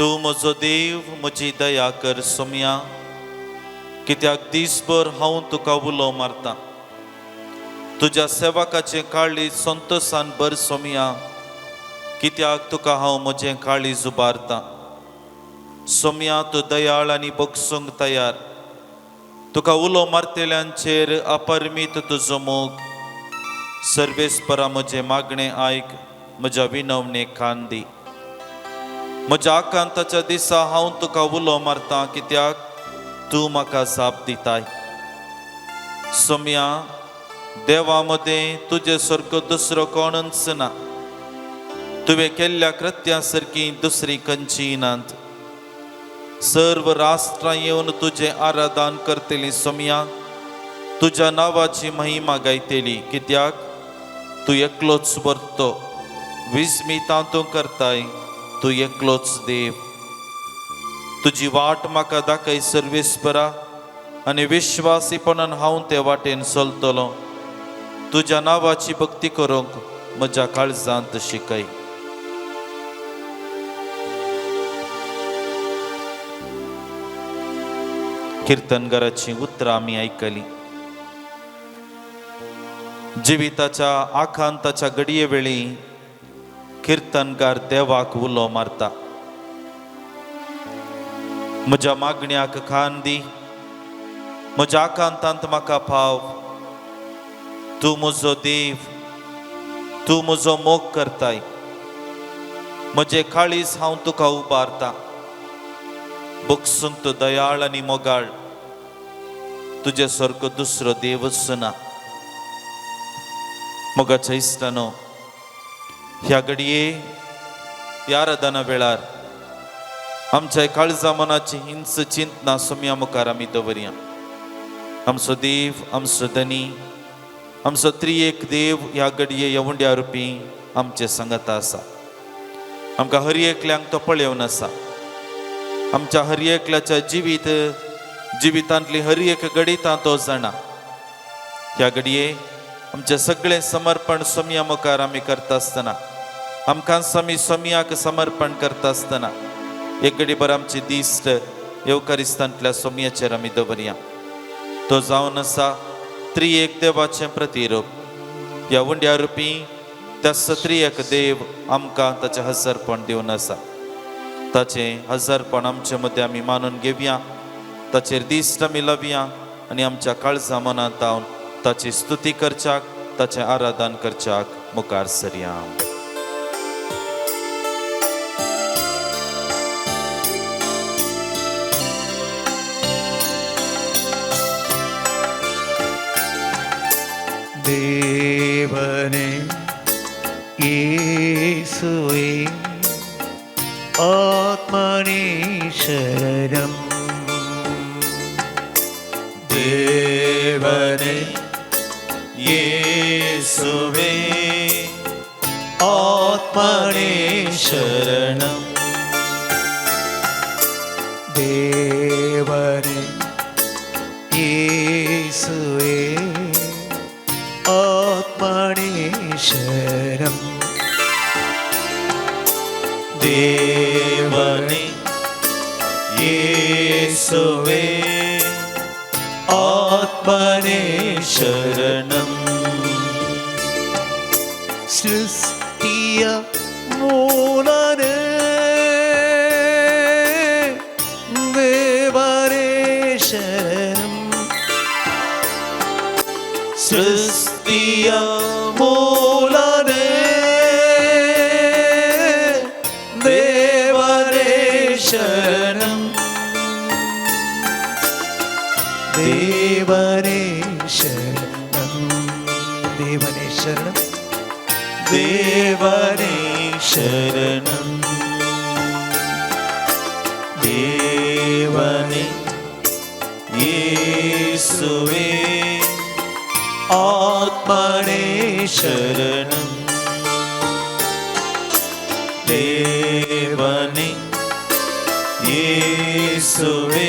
तूं म्हजो देव, म्हजी दया कर सोम्या, कित्याक दीसभर हांव तुका उलो मारता। तुज्या सेवकाचें काळीज संतोसान भर सोम्या, कित्याक तुका हांव म्हजें काळीज उबारता। सोम्या, तूं दयाळ आनी बगसूंक तयार, तुका उलो मारतल्यांचेर अपरमीत तुजो मोग। सर्वेस्परा म्हजें मागणें आयक, म्हज्या विनवणेक कान दी। म्हज्या आकांताच्या दिसा हांव तुका उलो मारता, कित्याक तूं म्हाका जाप दिताय। सोम्या, देवा मदें तुजे सारको दुसरो कोणूच ना, तुवें केल्ल्या कृत्यां सारकी दुसरी खंयचीय नात। सर्व राष्ट्रां येवन तुजें आराधन करतलीं सोम्या, तुज्या नांवाची महिमा गायतली, कित्याक तूं एकलोच बरतो, विस्मितां तूं करताय, तूं एकलोच देव। तुजी वाट म्हाका दाखय सर्वेस्परा, आनी विश्वासीपणान हांव ते वाटेन चलतलो। तुज्या नांवाची भक्ती करूंक म्हज्या काळजांत शिकय। किर्तनगाराची उतरां आमी आयकली। जिविताच्या आकांताच्या घडये वेळी किर्तनकार देवाक उलो मारता, म्हज्या मागण्याक कान दी, म्हज्या आकांतांत म्हाका पाव। तूं म्हजो देव, तूं म्हजो मोग करताय, म्हजें काळीज हांव तुका उबारता। बगसूंक तूं दयाळ आनी मोगाळ, तुजे सारको दुसरो देवच ना। मोगाच्या इश्टानो, ह्या घडये ह्या आराधना वेळार आमच्या काळजा मनाची हिंस चिंतना सोम्या मुखार आमी दवरया। आमचो देव, आमचो धनी, आमचो त्रिएक देव ह्या घडये येवंड्या रुपी आमचे संगत आसा। आमकां हर एकल्यांक तो पळोवन आसा। आमच्या हर एकल्याच्या जिवितांतली हर एक घडितां तो जाणा। ह्या घडये आमचें सगळें समर्पण सोम्या मुखार आमी करता आसतना, आमकां आमी सोम्याक समर्पण करता आसतना एक घडीभर आमची दिश्ट येवकारिस्तांतल्या सोम्याचेर आमी दवरया। तो जावन आसा त्रिएक देवाचें प्रतिरूप। ह्या उंड्या रुपी त्या सत्रिएक देव आमकां ताचें हजरपण दिवन आसा। ताचें हजरपण आमचे मदें आमी मानून घेवया, ताचेर दिश्ट आमी लावया आनी आमच्या काळजा मनांत जावन ताची स्तुती करच्याक, ताचें आराधन करच्याक मुखार सरया। देवने येसुवे आत्मने शरणं, देवने येसुवे आत्मने शरणं, देवने येसुवे आत्मने शरणं, देवने येसुवे आत्मने शरणं। सृष्टिय मूलने देवरे शरणं, सृष्टिय मूलने देवरे शरणं, देवरे शरणं, देवने शरणं, देवने शरणं, देवने येसुवे आत्मने शरणं, देवने येसुवे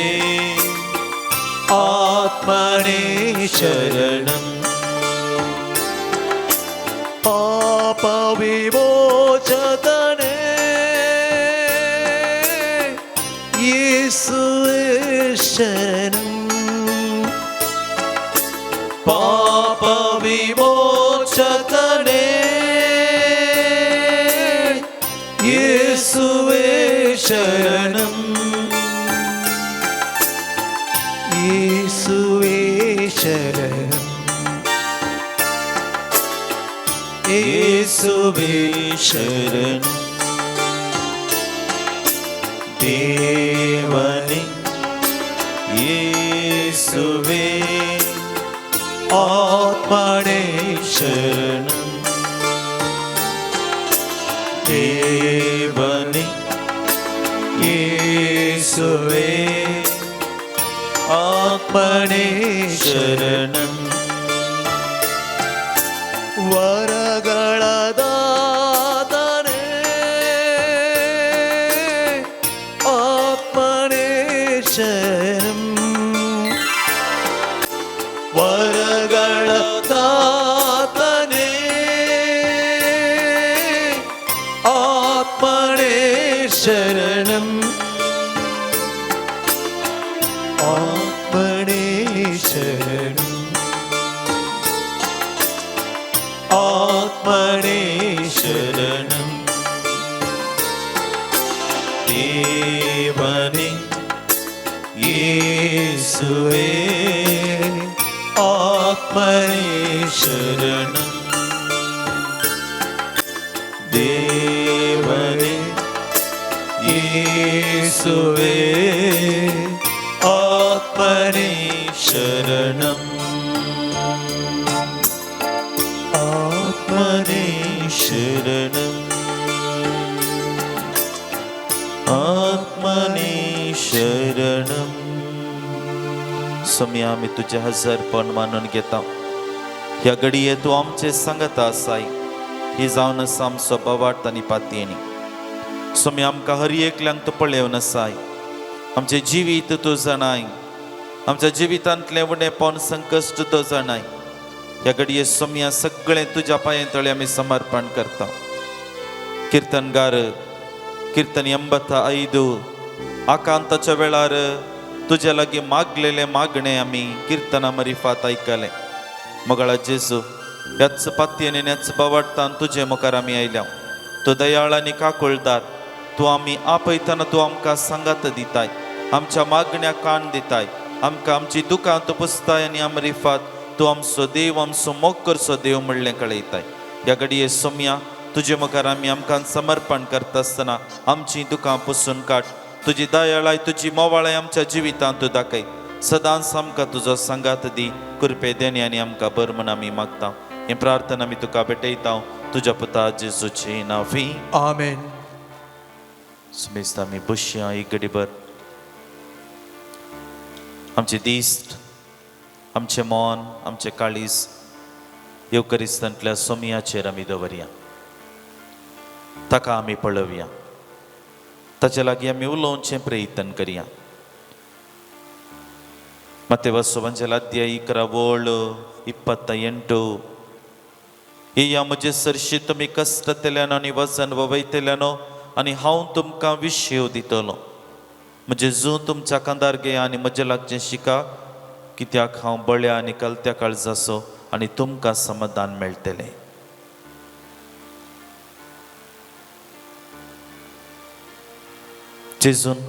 आत्मने शरणं। पाप विमोचकने യേശുവേ ശരണം. യേശുവേ ശരണം. യേശുവേ ശരണം. ദേവനേ യേശുവേ ആത്മനേ ശരണം. ദേവനേ യേശുവേ ആത്മനേ ശരണം. വരಗಳ ದಾತನೇ ಆತ್ಮನೇ ಶರಣಂ. ವರಗಳ ದಾತನೇ ಆತ್ಮನೇ ಶರಣಂ. ആത്മനേ ശരണം. ആത്മനേ ശരണം. ദേവനേ യേശുവേ ആത്മനേ ശരണം. ദേവനേ യേശുവേ ആത്മനേ ശരണം. ആത്മനേ ശരണം. आत्मने शरणम. स्वामी आमी तुझे हजरपण मानून घेता. ह्या घडये तूं आमचे सांगत आसाय ही जावन आसा आमचो बवाट आनी पातयेणी. स्वामी आमकां हर एकल्यांक तूं पळयोवन आसाय. आमचें जिवीत तूं जाणाय. आमच्या जिवितांतलें उणेपण संकश्ट तूं जाणाय. ह्या घडये स्वामी सगळें तुज्या पांये तळे आमी समर्पण करता. कीर्तनगार कीर्तन 85 आकांताच्या वेळार तुज्या लागीं मागलेलें मागणें आमी किर्तना मरिफात आयकलें. मोगाळा जेजू ह्याच पातयेन ह्याच बावडतान तुजे मुखार आमी आयल्या. तूं दयाळ आनी काकुळदार. तूं आमी आपयतना तूं आमकां सांगात दिताय. आमच्या मागण्या कान दिताय. आमकां आमची दुकां तूं पुसताय आनी आमरिफात तूं आमचो देव आमचो मोग करचो देव म्हणलें कळयताय. ह्या घडये सोम्या तुजे मुखार आमी आमकां समर्पण करता आसतना आमची दुकां पुसून काड. तुजी दयाळाय तुजी मोवाळाय आमच्या जिवितांत तूं दाखय. सदांच आमकां तुजो सांगात दी. कृपे देणे आनी आमकां बर म्हूण आमी मागता. ही प्रार्थना आमी तुका भेटयता तुज्या पुता जेजूचे नांवी. आमेन. सुमेस्त आमी बसया एक घडीभर. आमचे दिश्ट आमचें मन आमचें काळीज येवकरिस्तांतल्या सोमयाचेर आमी दवरया. ताका आमी पळोवया. ताचे लागीं आमी उलोवचें प्रयत्न करया. ಮತ್ತೆ ಸುವಂಜಲ ಅಧ್ಯಾಯ 11 28. येया म्हजे सरशी तुमी कश्टतल्यान आनी वजन वयतल्यानो आनी हांव तुमकां विशेव दितलो. म्हजें जूं तुमच्या कांदार घेया आनी म्हजे लागचें शिका, कित्याक हांव बळ्या आनी कलत्या काळजाचो आनी तुमकां समाधान मेळटलें. जेजून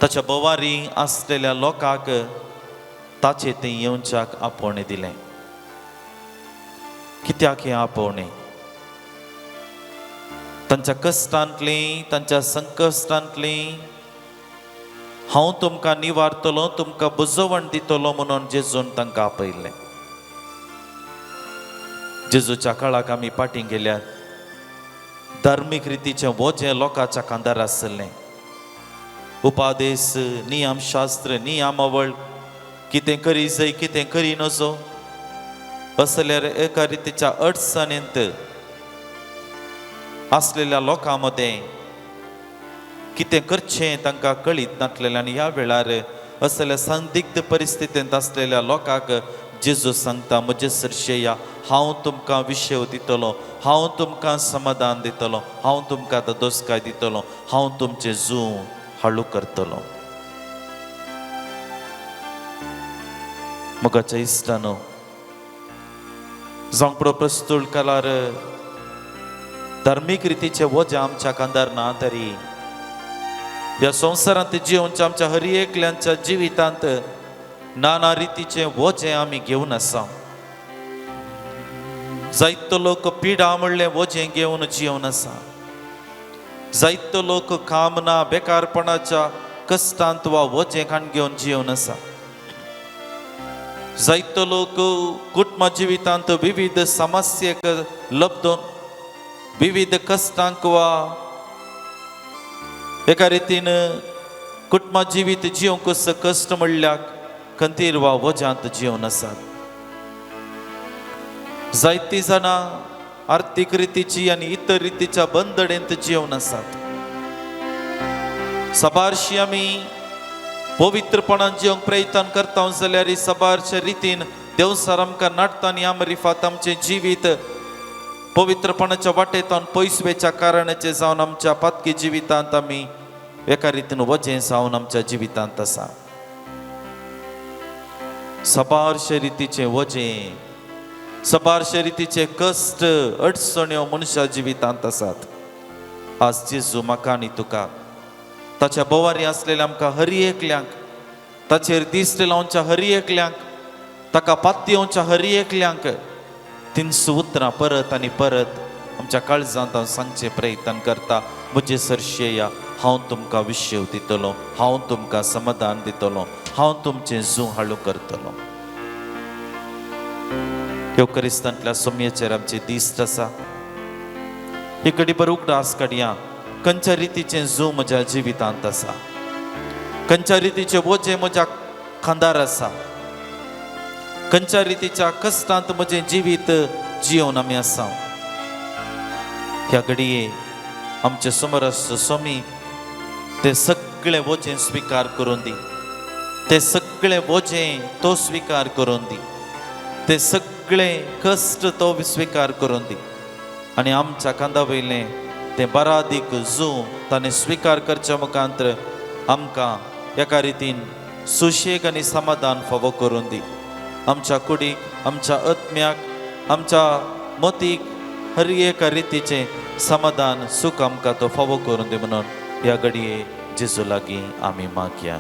ताच्या बोवारी आसलेल्या लोकांक ताचे तें येवच्याक आपोवणें दिलें. कित्याक हें आपोवणें? तांच्या कश्टांतलीं तांच्या संकश्टांतलीं हांव तुमकां निवारतलो तुमकां बुजवण दितलो म्हणून जेजून तांकां आपयल्लें. जेजूच्या काळाक आमी फाटीं गेल्यार धार्मीक रितीचें वजें लोकांच्या खांदार आसलें. उपादेस नियमशास्त्र नियमावळ कितें करी जाय कितें करी नजो असल्यार एका रितीच्या अडचणींत आसलेल्या लोकां मदें कितें करचें तांकां कळीत नासलेलें. आनी ह्या वेळार असल्या संदिग्ध परिस्थितींत आसलेल्या लोकांक जेजू सांगता म्हजे सरशे या, हांव तुमकां विशेव दितलो, हांव तुमकां समाधान दितलो, हांव तुमकां दोस्काय दितलो, हांव तुमचें जूं हाळू करतलो. मोगाच्या इश्टानो, जावं प्रस्तूल कालार धार्मीक रितीचे वजें आमच्या खांदार ना तरी ह्या संवसारांत जिवनच्या आमच्या हर एकल्यांच्या जिवितांत नाना रितीचे वजें आमी घेवन आसा. जायतो लोक पिडा म्हणलें वजें घेवन जिवन आसा. जायतो लोक कामना बेकारपणाच्या कश्टांत वा वजें खाण घेवन जिवन आसा. जायतो लोक कुटुंब जिवितांत विविध समस्येक लब्धून विविध कश्टांक वा एका रितीन कुटुंब जिवीत जिवंक कश्ट म्हणल्यार खंतीर वा वज्यांत जिवन आसात. जायतीं जाणां आर्थीक रितीची आनी इतर रितीच्या बंदडेंत जिवन आसात. साबारशी आमी पवित्रपणान जिवंक प्रयत्न करता जाल्यार साबारच्या रितीन देवसार आमकां नाडटा आनी आमरिफात आमचें जिवीत पवित्रपणाच्या वाटेंत पयस वेच्या कारणाचें जावन आमच्या पातकी जिवितांत आमी एका रितीन वजें जावन आमच्या जिवितांत आसा. साबारशे रितीचें वजें, साबारशे रितीचे कश्ट, अडचण्यो मनशा जिवितांत आसात. आज जेजू म्हाका आनी तुका ताच्या बोवारी आसलेल्या आमकां हर एकल्यांक, ताचेर दिश्ट लावच्या हर एकल्यांक, ताका पातयेवच्या हर एकल्यांक तिनस उतरां परत आनी परत आमच्या काळजांत हांव सांगचें प्रयत्न करता. म्हजे सरशे या, हांव तुमकां विशेव दितलो, हांव तुमकां समाधान दितलो, हांव तुमचें जू हाळू करतलो. ह्यो क्रिस्तांतल्या सोमयेचेर आमची दिश्ट आसा. ही घडी बरो उगडास काडया, खंयच्या रितीचें जू म्हज्या जिवितांत आसा, खंयच्या रितीचें वजें म्हज्या खांदार आसा, खंयच्या रितीच्या कश्टांत म्हजें जिवीत जियोवन आमी आसा. ह्या घडये आमचे समोर आसचो स्वामी ते सगळें वजें स्विकार करून दी, ते सगळें वजें तो स्विकार करून दी, ते सगळें कश्ट तो स्विकार करून दी आनी आमच्या खांदा वयलें तें बरादीक जू ताणें स्विकार करच्या मुखांतर आमकां एका रितीन सुशेग आनी समाधान फावो करून दी. आमच्या कुडीक, आमच्या आत्म्याक, आमच्या मतीक हर एका रितीचें समाधान सूख आमकां तो फावो करून दी म्हणून ह्या घडये जेजू लागीं आमी मागया.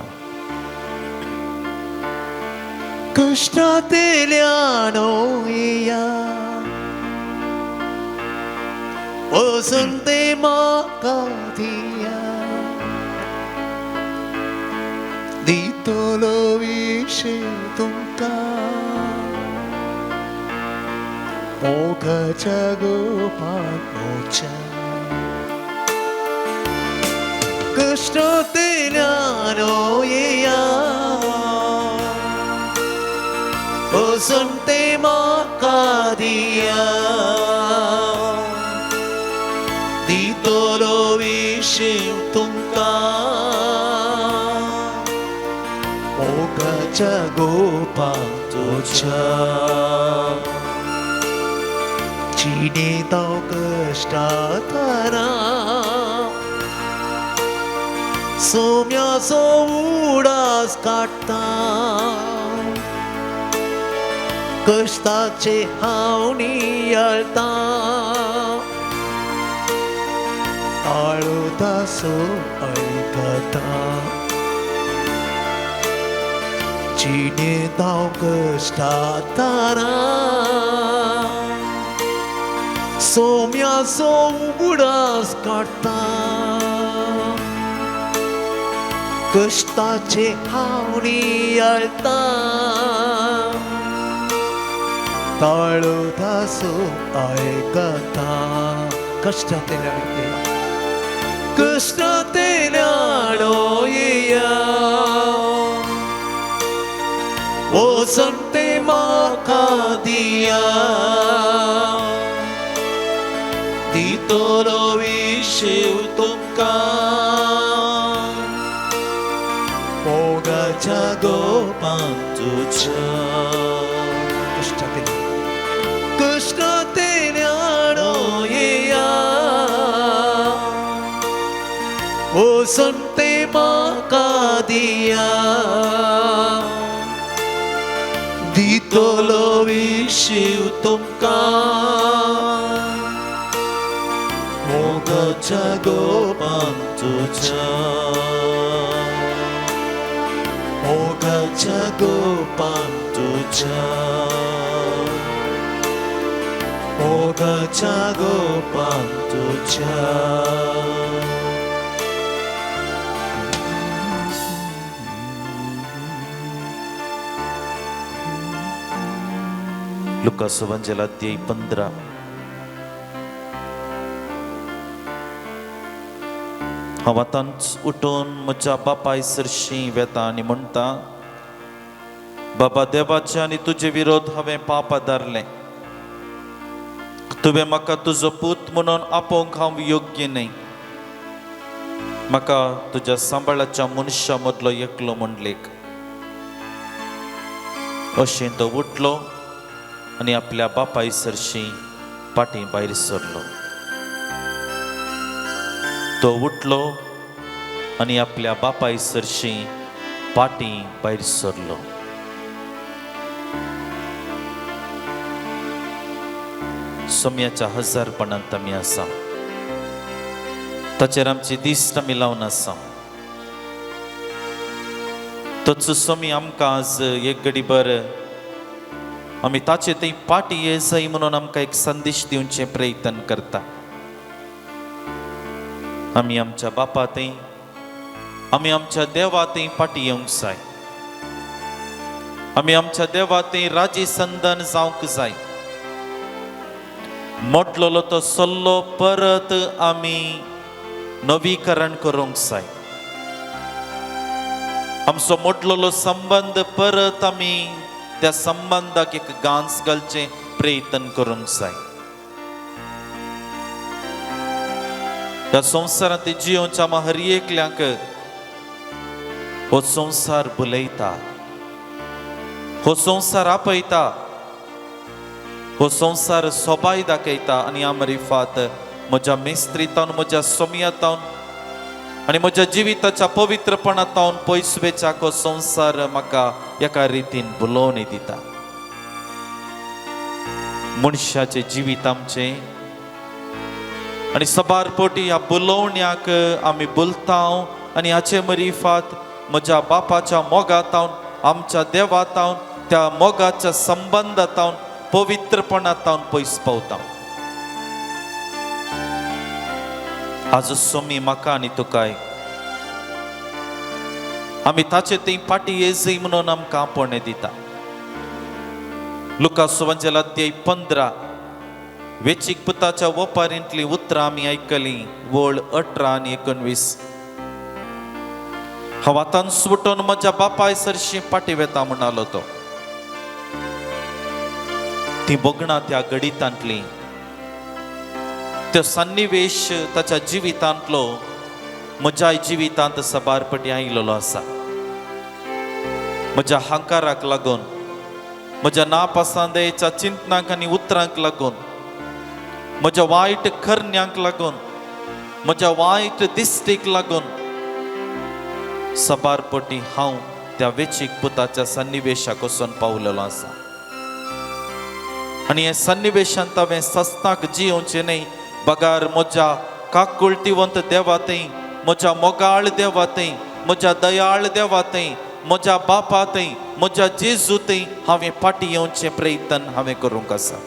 कश्टांतल्यान येया वसंते म्हाका दिया, दितलो विशय तुमकां मोगाच्या गोपाच्या. कश्टांतल्यान येया वसंते म्हाका दिया, दितलो विशय तुमकां मोगाच्या गोपाच्या. जिणेंत हांव कश्टांतरा सोम्याचो उडास काडटा, कश्टाचे हांव नियाळटा, ताळो आयकता. जिणेंत हांव कश्टांतरा सोम्याचो उगडास काडटा, कश्टाचे हांव नियाळटा, ताळो तासो आयकता. कश्टांतल्यान कश्टांतल्यान येया वसंते म्हाका दिया, दितलो विशय तुमकां मोगाच्या गोपांतुच्या. कश्टांतल्यान येया वसंते म्हाका दिया, दितलो विशय तुमकां मोगाच्या गोपान तुज्या, मोगाच्या गोपान तुज्या, मोगाच्या गोपान तुज्या. लुकास सुवार्ता अध्याय 15. हांव आतांच उठून म्हज्या बापाय सरशीं वेता आनी म्हणटा, बाबा देवाचे आनी तुजे विरोध हांवें पाप आदारलें. तुवें म्हाका तुजो पूत म्हणून आपोवंक हांव योग्य न्हय. म्हाका तुज्या सांबाळाच्या मनशा मदलो एकलो म्हण लेख. अशें तो उठलो आनी आपल्या बापाय सरशीं पाटी भायर सरलो. तो उठलो आनी आपल्या बापाय सरशीं पाटी भायर सरलो. सोम्याच्या हजारपणांत आमी आसा, ताचेर आमची दिश्ट आमी लावन आसा. तोच सोमी आमकां आज एक घडीभर आमी ताचे थंय पाटी ये जाय म्हणून आमकां एक संदेश दिवचें प्रयत्न करता. आमी आमच्या बापा थंय, आमी आमच्या देवा थंय पाटी येवंक जाय. आमी आमच्या देवा थंय राजी संदन जावंक जाय. मोडलेलो तो सल्लो परत आमी नवीकरण करूंक जाय. आमचो मोडलेलो संबंद परत आमी त्या संबंदाक एक गांस घालचें प्रयत्न करूंक जाय. ह्या संवसारांत जियोवच्या आमकां हर एकल्यांक हो संवसार बुलयता, हो संवसार आपयता, हो संवसार सोबाय दाखयता. आनी आमरिफात म्हज्या मेस्त्रीतावन, म्हज्या सोमयातावन आनी म्हज्या जिविताच्या पवित्रपणातावन पयस वेच्याक हो संवसार म्हाका एका रितीन बुलोवणी दिता. मनशाचें जिवीत आमचें आनी सबार पोटी ह्या बुलोवण्याक आमी बोलता आनी हाचे मरिफात म्हज्या बापाच्या मोगातावन, आमच्या देवातावन, त्या मोगाच्या संबंदातावन, पवित्रपणातावन पयस पावता. आज सोमी म्हाका आनी तुकाय आमी ताचे थंय पाटी येजय म्हणून आमकां आपोवणें दिता. लुकास सुवार्ता अध्याय 15 वेचीक पुताच्या वपारींतलीं उतरां आमी आयकलीं, वळ 18 आनी 19. हांव आतांच उठून म्हज्या बापाय सरशीं पाटी वेता म्हणालो तो. ती भोगणां त्या घडितांतली, तो सन्निवेश ताच्या जिवितांतलो म्हज्या जिवितांत सबार पटी आयिल्लो आसा. म्हज्या हांकाराक लागून, म्हज्या नापसंदेच्या चिंतनाक आनी उतरांक लागून, म्हज्या वायट करण्यांक लागून, म्हज्या वायट दिश्टीक लागून सबार पटी हांव त्या वेचीक पुताच्या सन्निवेशाक वचून पावलेलो आसा. आनी हे सन्निवेशांत हांवें सस्ताक जियोवचें न्हय, बगार म्हज्या काकुळतीवंत देवा थंय, म्हज्या मोगाळ देवा थंय, म्हज्या दयाळ देवा थंय, म्हज्या बापा थंय, म्हज्या जेजू थंय हांवें फाटीं येवचें प्रयत्न हांवें करूंक आसा.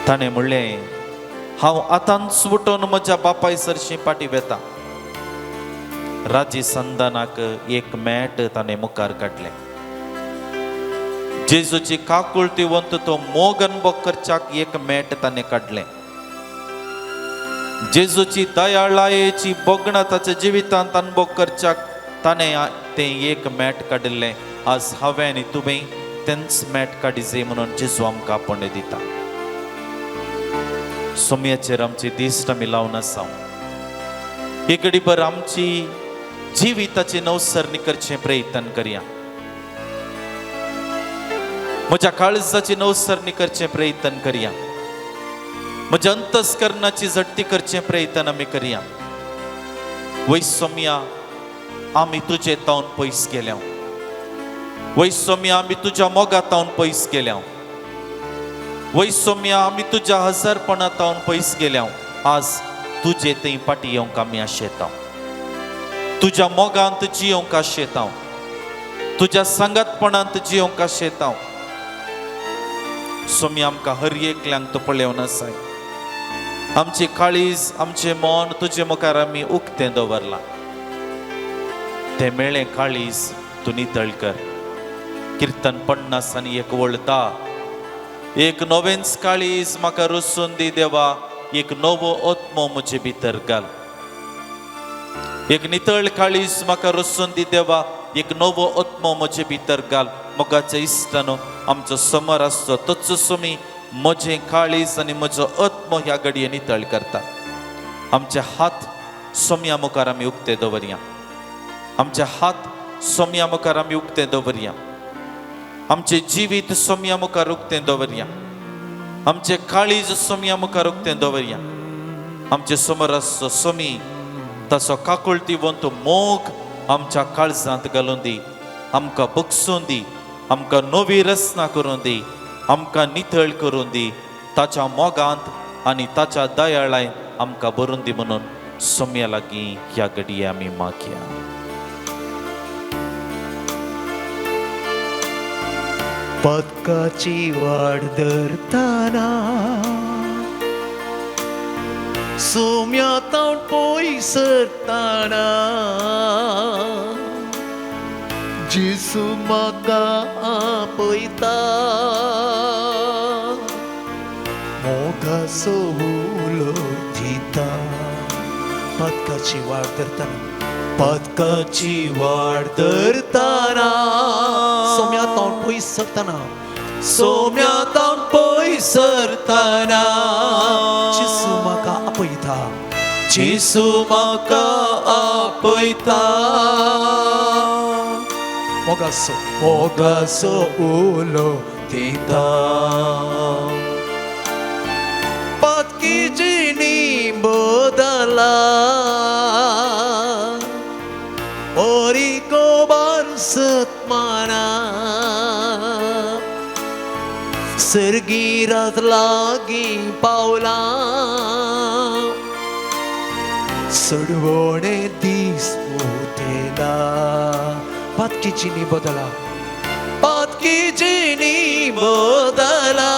ताणें म्हणलें, हांव आतांच उठून म्हज्या बापाय सरशीं फाटीं वेता. राजी संदानाक एक मॅट ताणें मुखार काडलें. जेजूची काकुळतीवंत तो मोग अनुभव करच्याक एक मॅट ताणें काडलें. जेजूची दयाळायेची भोगणां ताच्या जिवितांत अनुभव करच्याक ताणें तें एक मॅट काडिल्लें. आज हांवें आनी तुवें तेंच मॅट काडिजे म्हणून जेजू आमकां आपोवणें दिता. सोम्याचेर आमची दिश्ट आमी लावन आसा. एक घडीभर आमची जिविताची नवसरणी करचें प्रयत्न करया. म्हज्या काळजाची नवसरणी करचें प्रयत्न करया. म्हज्या अंतस्करणाची झडती करचें प्रयत्न आमी करया. वय सोम्या, आमी तुजे तावन पयस गेल्या. वय सोम्या, आमी तुज्या मोगा तावन पयस गेल्या. वय सोम्या, आमी तुज्या हजारपणांत पयस गेल्या, आज तुजे थंय फाटी येवंक आमी आशेता, तुज्या मोगांत जियोंक आशेता, तुज्या सांगातपणांत जियोंक आशेता। सोम्या, आमकां हर एकल्यांक तूं पळोवन आसाय, आमची काळीज आमचें मन तुजे मुखार आमी उक्तें दवरलां, तें मेळ्ळें काळीज तूं नितळ कर। किर्तन 51 वळ 10, एक नवेंच काळीज म्हाका रसून दी देवा, एक नवो आत्मो म्हजे भितर घाल। एक नितळ काळीज म्हाका रसून दी देवा, एक नवो आत्मो म्हजे भितर घाल। मोगाच्या इश्टानो, आमचो समर आसचो तोच सुमी म्हजें काळीज आनी म्हजो आत्मो ह्या घडये नितळ करता। आमचे हात सोम्या मुखार आमी उक्ते दवरया, आमचे हात सोम्या मुखार आमी उक्ते दवरया, आमचें जिवीत सोम्या मुखार उक्तें दवरया, आमचें काळीज सोम्या मुखार उक्तें दवरया। आमचे समोर आसचो सोमी ताचो काकुळतीवंत मोग आमच्या काळजांत घालून दी, आमकां बगसून दी, आमकां नवी रचना करून दी, आमकां नितळ करून दी, ताच्या मोगांत आनी ताच्या दयाळाय आमकां भरून दी म्हणून सोम्या लागीं ह्या घडये आमी मागया। पदकाची वाट धरताना सोम्या तावन पयस सरताना, जेसू म्हाका आपयता, मोगाचो उलो दिता। पदकाची वाट धरताना, पदकाची वाट धरताना सोम्या तावन पयस सरताना, सोम्या तावन पयस सरताना, जेसू म्हाका आपयता, जेसू म्हाका आपयता, मोगाचो मोगाचो उलो दिता। पातकी जिणी बदला, ओरी कोबार सतमाना, सर्गीरात लागीं पावला, सडवणे दीस उदेला। पातकी जिणी बदला, पातकी जिणी बदला,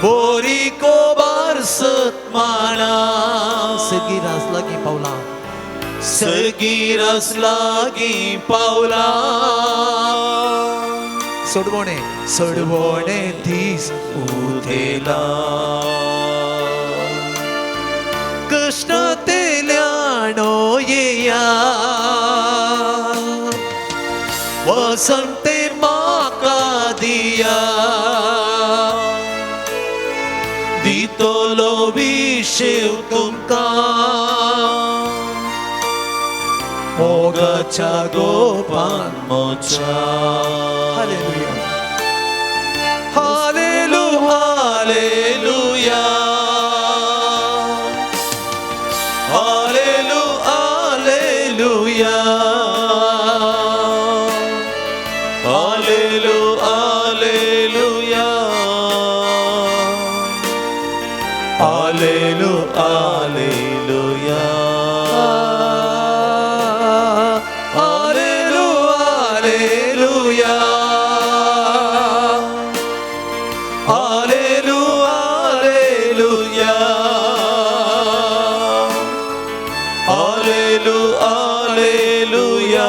बोरी कोबार सतमाना, सर्गीरास लागीं पावला, सर्गीरास लागीं पावला, सोडवणे सोडवणे दीस उदेला। कृष्ण तेल्यानो येया, वसंते म्हाका दिया, दितलो विशेव तुमकां, मोगाच्या गोपान म्हज्या। Hallelujah hallelujah hallelujah hallelujah hallelujah hallelujah hallelujah hallelujah hallelujah hallelujah hallelujah hallelujah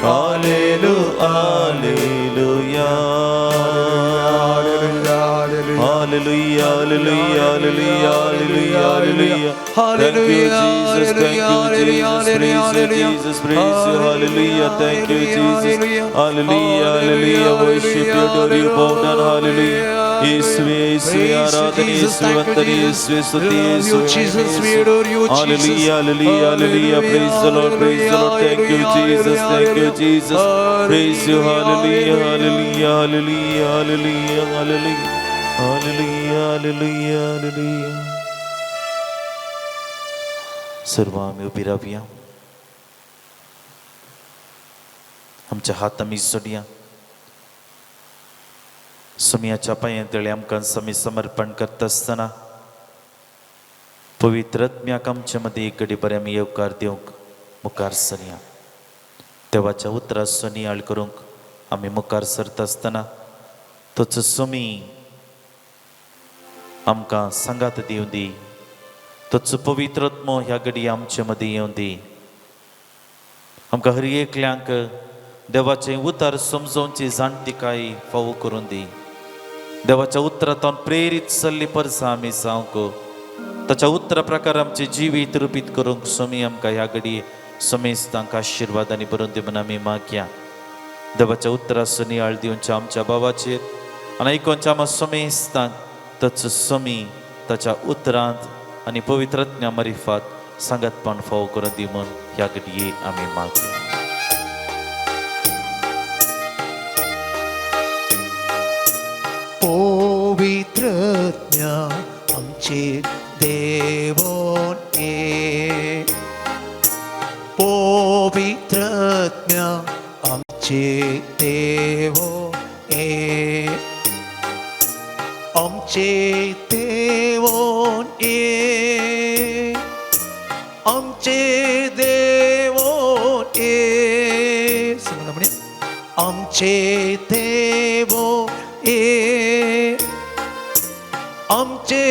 hallelujah Hallelujah, hallelujah, hallelujah, hallelujah, hallelujah. Thank you, Jesus. Thank you, Jesus. Praise you, Jesus. Praise you. Hallelujah. Thank you, Jesus. Hallelujah, hallelujah. Worship you, adore you, bow down. Hallelujah. Yesue, Yesue, Aradhana, Yesue, Vandana, Yesue, Stuti, Yesue. Jesus, we adore you, Jesus. Hallelujah, hallelujah, hallelujah. Praise the Lord, praise the Lord. Thank you, Jesus. Thank you, Jesus. Praise you. Hallelujah, hallelujah, hallelujah, hallelujah, hallelujah. Hallelujah, hallelujah, hallelujah. सर्व आमी उबी रावया। आमच्या हात आमी सोडया. सुमयाच्या पांयांतळे आमकां समी समर्पण करता आसतना पवित्र आत्म्याक आमचे मदीं एक घडी बरें आमी येवकार दिवंक मुखार सरया. देवाच्या उतराचो नियाळ करूंक आमी मुखार सरता आसतना तोच सुमी आमकां सांगात दिवं दी. तोच पवित्र आत्मो ह्या घडी आमचे मदीं येवं दी. आमकां हर एकल्यांक देवाचें उतर समजोवची जाणतिकाय फावो करून दी. देवाच्या उतरांतून प्रेरीत सल्ली परसां आमी जावंक, ताच्या उतरा प्रकार आमचें जिवीत रुपीत करूंक सोमी आमकां ह्या घडी समेस्तांक आशिर्वादांनी बरोवन दी म्हूण आमी मागया. देवाच्या उतराचो नियाळ दिवच्या आमच्या बाबाचेर आनी आयकोनच्या आमच्या समेस्तांक तच सोमी ताच्या उतरांत आनी पवित्र आत्म्या मारिफात सांगातपण फावो करून दी म्हूण ह्या घडये आमी मागया. पवित्र आत्म्या आमचे देवोन ये, पवित्र आत्म्या आमचे देवो ये, आमचे देवोन ये, आमचे देवोन ये. सांगा म्हणे, आमचे देवो ये, आमचे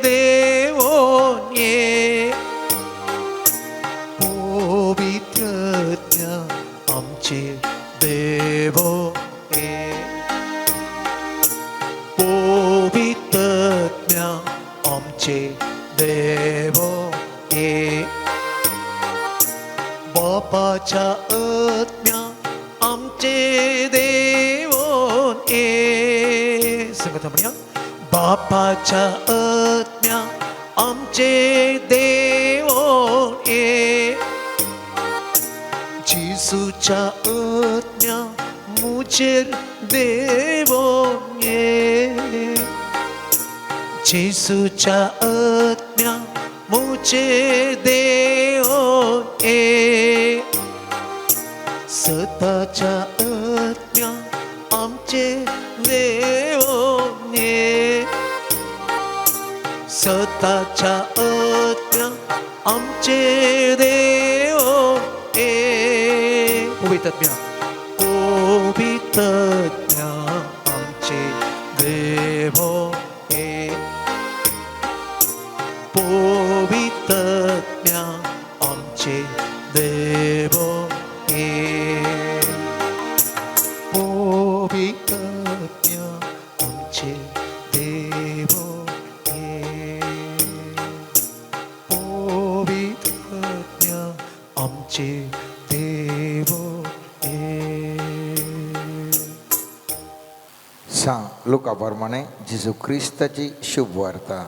देवोन ये, पवित्र आत्म्या आमचे देवो ये, पवित्र आत्म्या आमचे देवो ये, बापाच्या आत्म्या आमचे देवोन ये. सांगता म्हणया, बापाच्या आत्म्या आमचे देवोन ये, जेजूच्या आत्म्या मुजेर देवोन ये, जेजूच्या आत्म्या मुजेर देवोन ये, सताच्या आत्म्या आमचे देवोन ये, सताच्या आत्म्या आमचे देवोन ये. पवित्र आत्म्या, पवित्र आत्म्या आमचे देवो ये, पवित्र आत्म्या आमचे देवो ये, पवित्र आत्म्या आमचे देवो ये, पवित्र आत्म्या आमचे देवो ये. सांग लुका प्रमाणे जेजू क्रिस्ताची शुभवार्ता,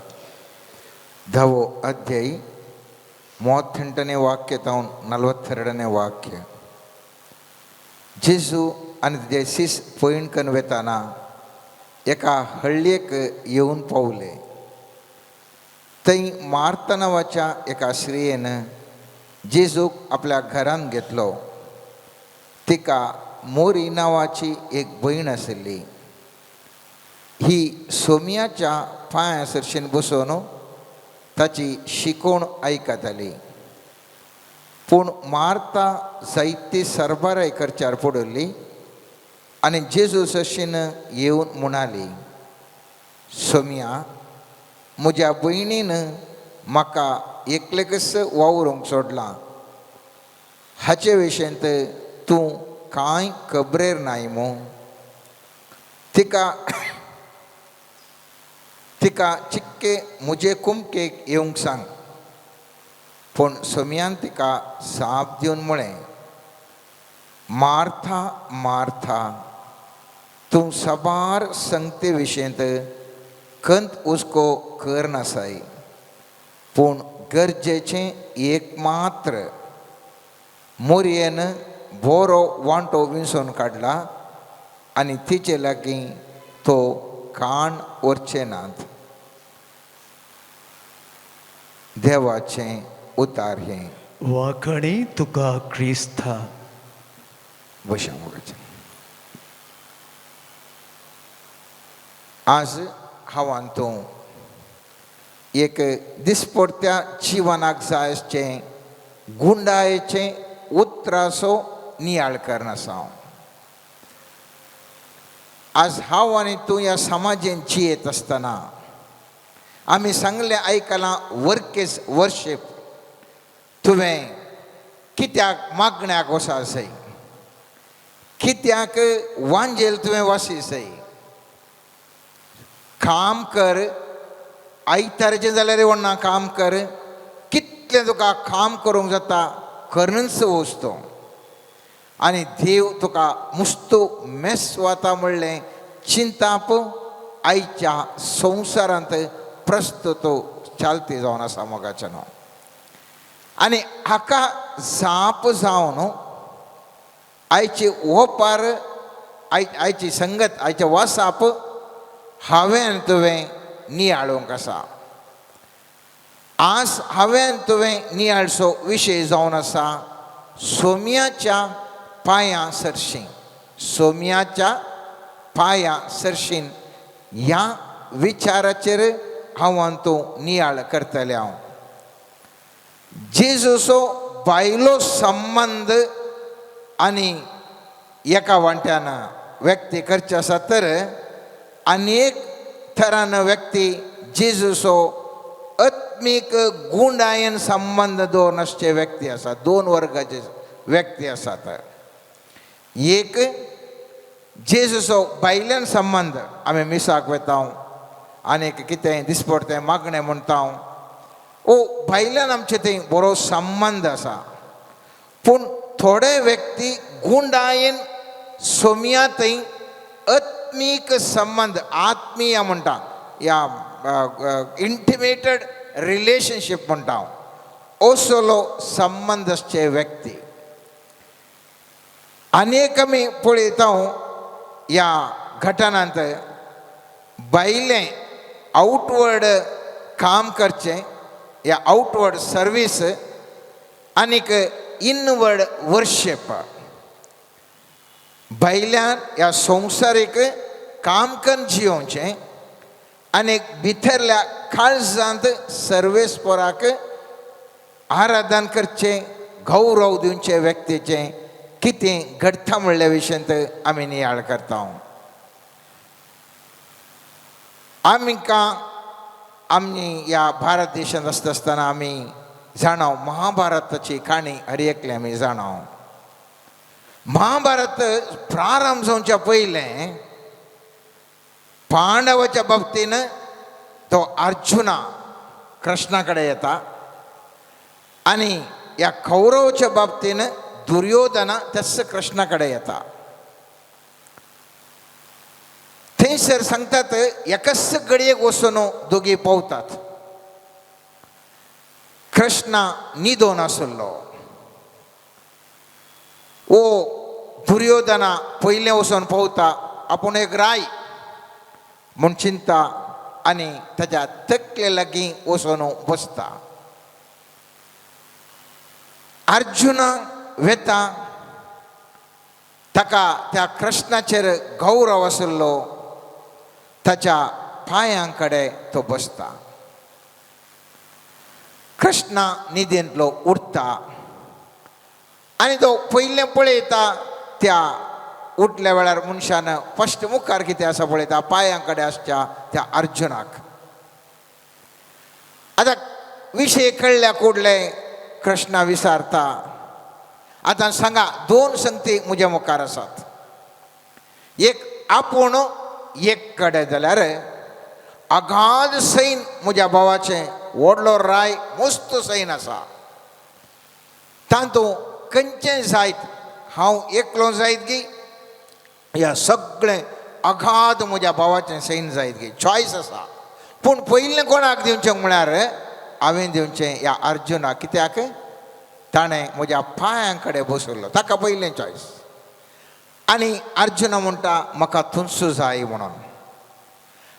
धावो अध्यायी, 38ನೇ ವಾಕ್ಯ ತಾವನ್ 42ನೇ ವಾಕ್ಯ. जेजू आनी तेजे शिस पयणकन वेताना एका हळ्ळेक येवन पावले. थंय मार्ता नांवाच्या एका स्त्रियेन जेजूक आपल्या घरांत घेतलो. तिका मोरी नांवाची एक भयण आशिल्ली. ही सोमयाच्या पांया सरशीन बसून ताची शिकोवण आयकताली. पूण मार्ता जायती सरबराय करच्यार पडिल्ली आनी जेजू सरशीन येवन म्हणाली, सोमया, म्हज्या भयणीन म्हाका एकलेकच वावरूंक सोडलां, हाचे विशयंत तूं कांय खबरेर नाय मू? तिका तिका चिक्के म्हजे कुमकेक येवंक सांग. पूण सोमयान तिका जाप दिवन म्हळें, मार्था मार्था, तूं साबार संगते विशयंत खंत हुस्को करनासाय, पूण गरजेचें एक मात्र. मोरयेन बरो वांटो विंचोन काडला आनी तिचे लागीं तो काण व्हरचे नात. देवाचें उतार हें. वाखणी तुका क्रिस्ता. बशा. आज हांव तूं एक दिसपडत्या जिवनाक जाय आसचें गुंडायेचें उतराचो नियाळ करना आसा. आज हांव आनी तूं ह्या समाजेन जियेत आसतना आमी सांगलें आयकलां वर्क is worship. तुवें कित्याक मागण्याक वसा जाय, कित्याक वांजेल तुवें वासी जाय, काम कर आयताराचें जाल्यार वण्णा काम कर, कितलें तुका काम करूंक जाता करनच वच तो आनी देव तुका मुस्तू मेस वता म्हणलें चिंताप आयच्या संवसारांत प्रस्तुत चालती जावन आसा मोगाचें न्हू. आनी हाका जाप जावन आयची ओपार आयची संगत आयचें वासाप हांवें तुवें नियाळूंक आसा. आज हांवें तुवें नियाळचो विशय जावन आसा सोम्याच्या पांयां सरशीं, सोम्याच्या पांयां सरशीं ह्या विचाराचेर हांव तूं नियाळ करतलें. हांव जेजूचो बायलो संबंद आनी एका वांट्यान व्यक्ती करचे आसा तर अनेक थरान व्यक्ती जेजूचो आत्मीक गुंडायन संबंद दवरून आसचे व्यक्ती आसा. दोन वर्गाचे व्यक्ती आसात. एक जेजूचो बायल्यान संबंद आमी मिसाक वता आनीक कितें दिसपडतें मागणें म्हणटा ओ भायल्यान आमचे थंय बरो संबंद आसा. पूण थोडे व्यक्ती गुंडायेन सोम्या थंय आत्मीक संबंद आत्मीय म्हणटा या इंटिमेटेड रिलेशनशीप म्हणटा हांव असलो संबंद आसचे व्यक्ती. अनेक आमी पळयता ह्या घटनांत भायलें आवटवर्ड काम करचें या आवटवर्ड सर्वीस आनीक इनवर्ड वर्शीप. भायल्यान ह्या संवसारीक काम करून जियोवचें आनी भितरल्या काळजांत सर्वेस्पराक आराधन करचें गौरव दिवचें व्यक्तीचें कितें घडटा म्हणल्या विशयांत आमी नियाळ करता. आमकां आमी ह्या भारत देशांत आसता आसतना आमी जाणाव महाभारताची काणी हर एकले आमी जाणाव. महाभारत प्रारंभ जावच्या पयलें पांडवाच्या बाबतीन तो अर्जुना कृष्णा कडेन येता आनी ह्या कौरवच्या बाबतीन दुर्योधना तेच कृष्णा कडेन येता. थंयसर सांगतात एकाच घडयेक वचून दोगी पावतात. कृष्णा न्हिदोन आसलो ओ दुर्योधना पयलें वचून पावता आपूण एक राय म्हूण चिंता आनी ताच्या तकले लागीं वचून बसता. अर्जुना वेता ताका त्या कृष्णाचेर गौरव आशिल्लो ताच्या पांयां कडेन तो बसता. कृष्णा न्हिदेंतलो उठता आनी तो पयलें पळयता त्या उठल्या वेळार मनशान फस्ट मुखार कितें आसा पळयता पांयां कडेन आसच्या त्या अर्जुनाक. आतां विशय कळ्ळ्या कुडले कृष्णा विचारता आतां सांगा दोन संगती म्हज्या मुखार आसात, एक आपूण एक कडेन जाल्यार अगाध सैन म्हज्या भावाचें व्हडलो राय मस्त सैन आसा तातूंत खंयचें जायत हांव एकलो जायत गी ह्या सगळें अगाध म्हज्या भावाचें सैन जायत गी चॉयस आसा. पूण पयलें कोणाक दिवचें म्हळ्यार हांवें दिवचें ह्या अर्जुनाक. कित्याक ताणें म्हज्या पांयां कडेन बसयलो ताका पयलें चॉयस. आनी अर्जुना म्हणटा म्हाका थंयसू जाय म्हणून.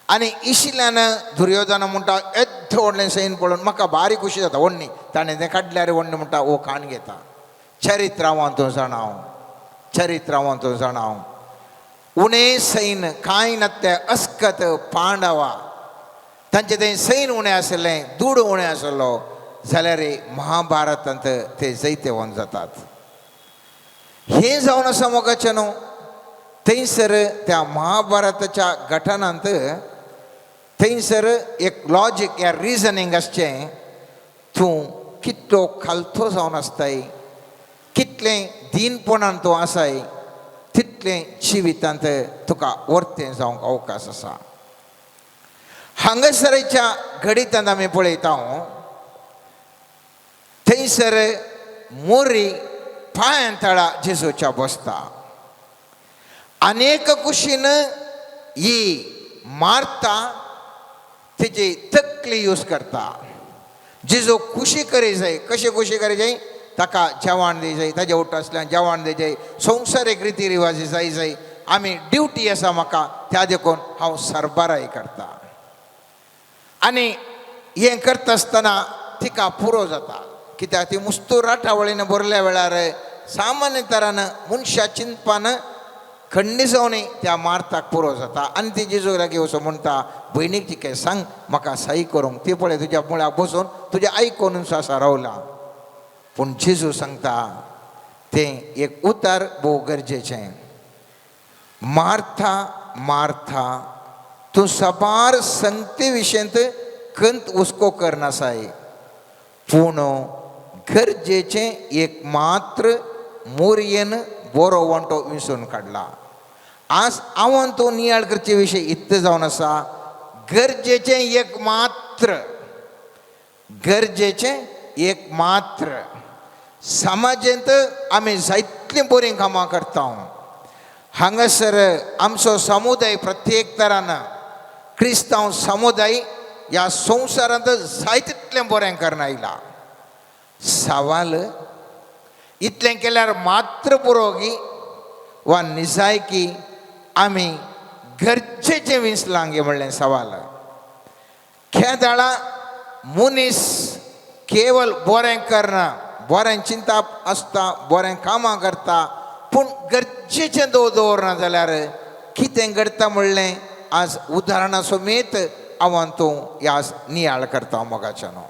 आनी इशिल्ल्यान दुर्योधन म्हणटा येद्द व्हडलें सैन पळोवन म्हाका बारीक खुशी जाता व्हडणी ताणें तें काडल्यार व्हडणी म्हणटा हो काण घेता. चरित्रावान तूं जाणा हांव चरित्रां तूं जाणा. उणें सैन कांय नासलें अस्कत पांडवा तांचें तें सैन उणें आसलें, दुडू उणें आसलो, जाल्यार महाभारतांत ते जैतेवंत जातात. हें जावन आसा मोगाचें न्हू. थंयसर त्या महाभारताच्या घटनांत थंयसर एक लॉजीक या रिजनींग आसचें, तूं कितलो खालतो जावन आसताय, कितलें दीनपणान तूं आसाय, तितलें जिवितांत तुका वर्तें जावंक अवकाश आसा. हांगासरच्या घडितांत आमी पळयता, थंयसर मोरी पांयां तळा जेजूच्या बसता. अनेक कुशीन ही मारता, तिची तकली यूज करता. जेजू खुशी करी जाय. कशी खुशी करी जाय? ताका जेवण दी जाय, ताजे उठ आसल्यार जेवण दी जाय, संवसारीक रिती रिवाजी जाय जाय. आमी ड्युटी आसा म्हाका, त्या देखून हांव सरबराय करता. आनी हें करता आसतना तिका पुरो जाता, कित्याक ती मुस्तूर राटावळीन भरल्या वेळार सामान्य तरान मनशा चिंतपान खंडीसवणी त्या मार्ताक पुरो जाता. आनी ती जेजू लागीं वचून म्हणटा, भयणीक तिका सांग म्हाका साई करूंक, ती पळय तुज्या मुळाक बसून तुजें आयकून आसा रावला. पूण जेजू सांगता तें एक उतार भोव गरजेचें. मार्था मार्था, तूं साबार संगती विशयंत कंत हुस्को करनासाय, पूण गरजेचें एक मात्र मोरयेन बरो वांटो विंचून काडला. आज हांव तूं नियाळ करचे विशय इतले जावन आसा, गरजेचें एक मात्र, गरजेचें एक मात्र. समाजेंत आमी जायतलीं बरीं कामां करता. हांगासर आमचो समुदाय प्रत्येक तरान क्रिस्तांव समुदाय ह्या संवसारांत जाय तितलें बरें करून आयला. सवाल इतलें केल्यार मात्र पुरो गी वा निजायकी आमी गरजेचें विंचलां गे म्हणलें सवाल. खेदाळा मनीस केवल बरें करना, बरें चिंतप आसता, बरें कामां करता, पूण गरजेचें दवरना जाल्यार कितें घडटा म्हणलें आज उदाहरणा समेत हांव तूं ह्या नियाळ करता. मोगाच्या न्हू,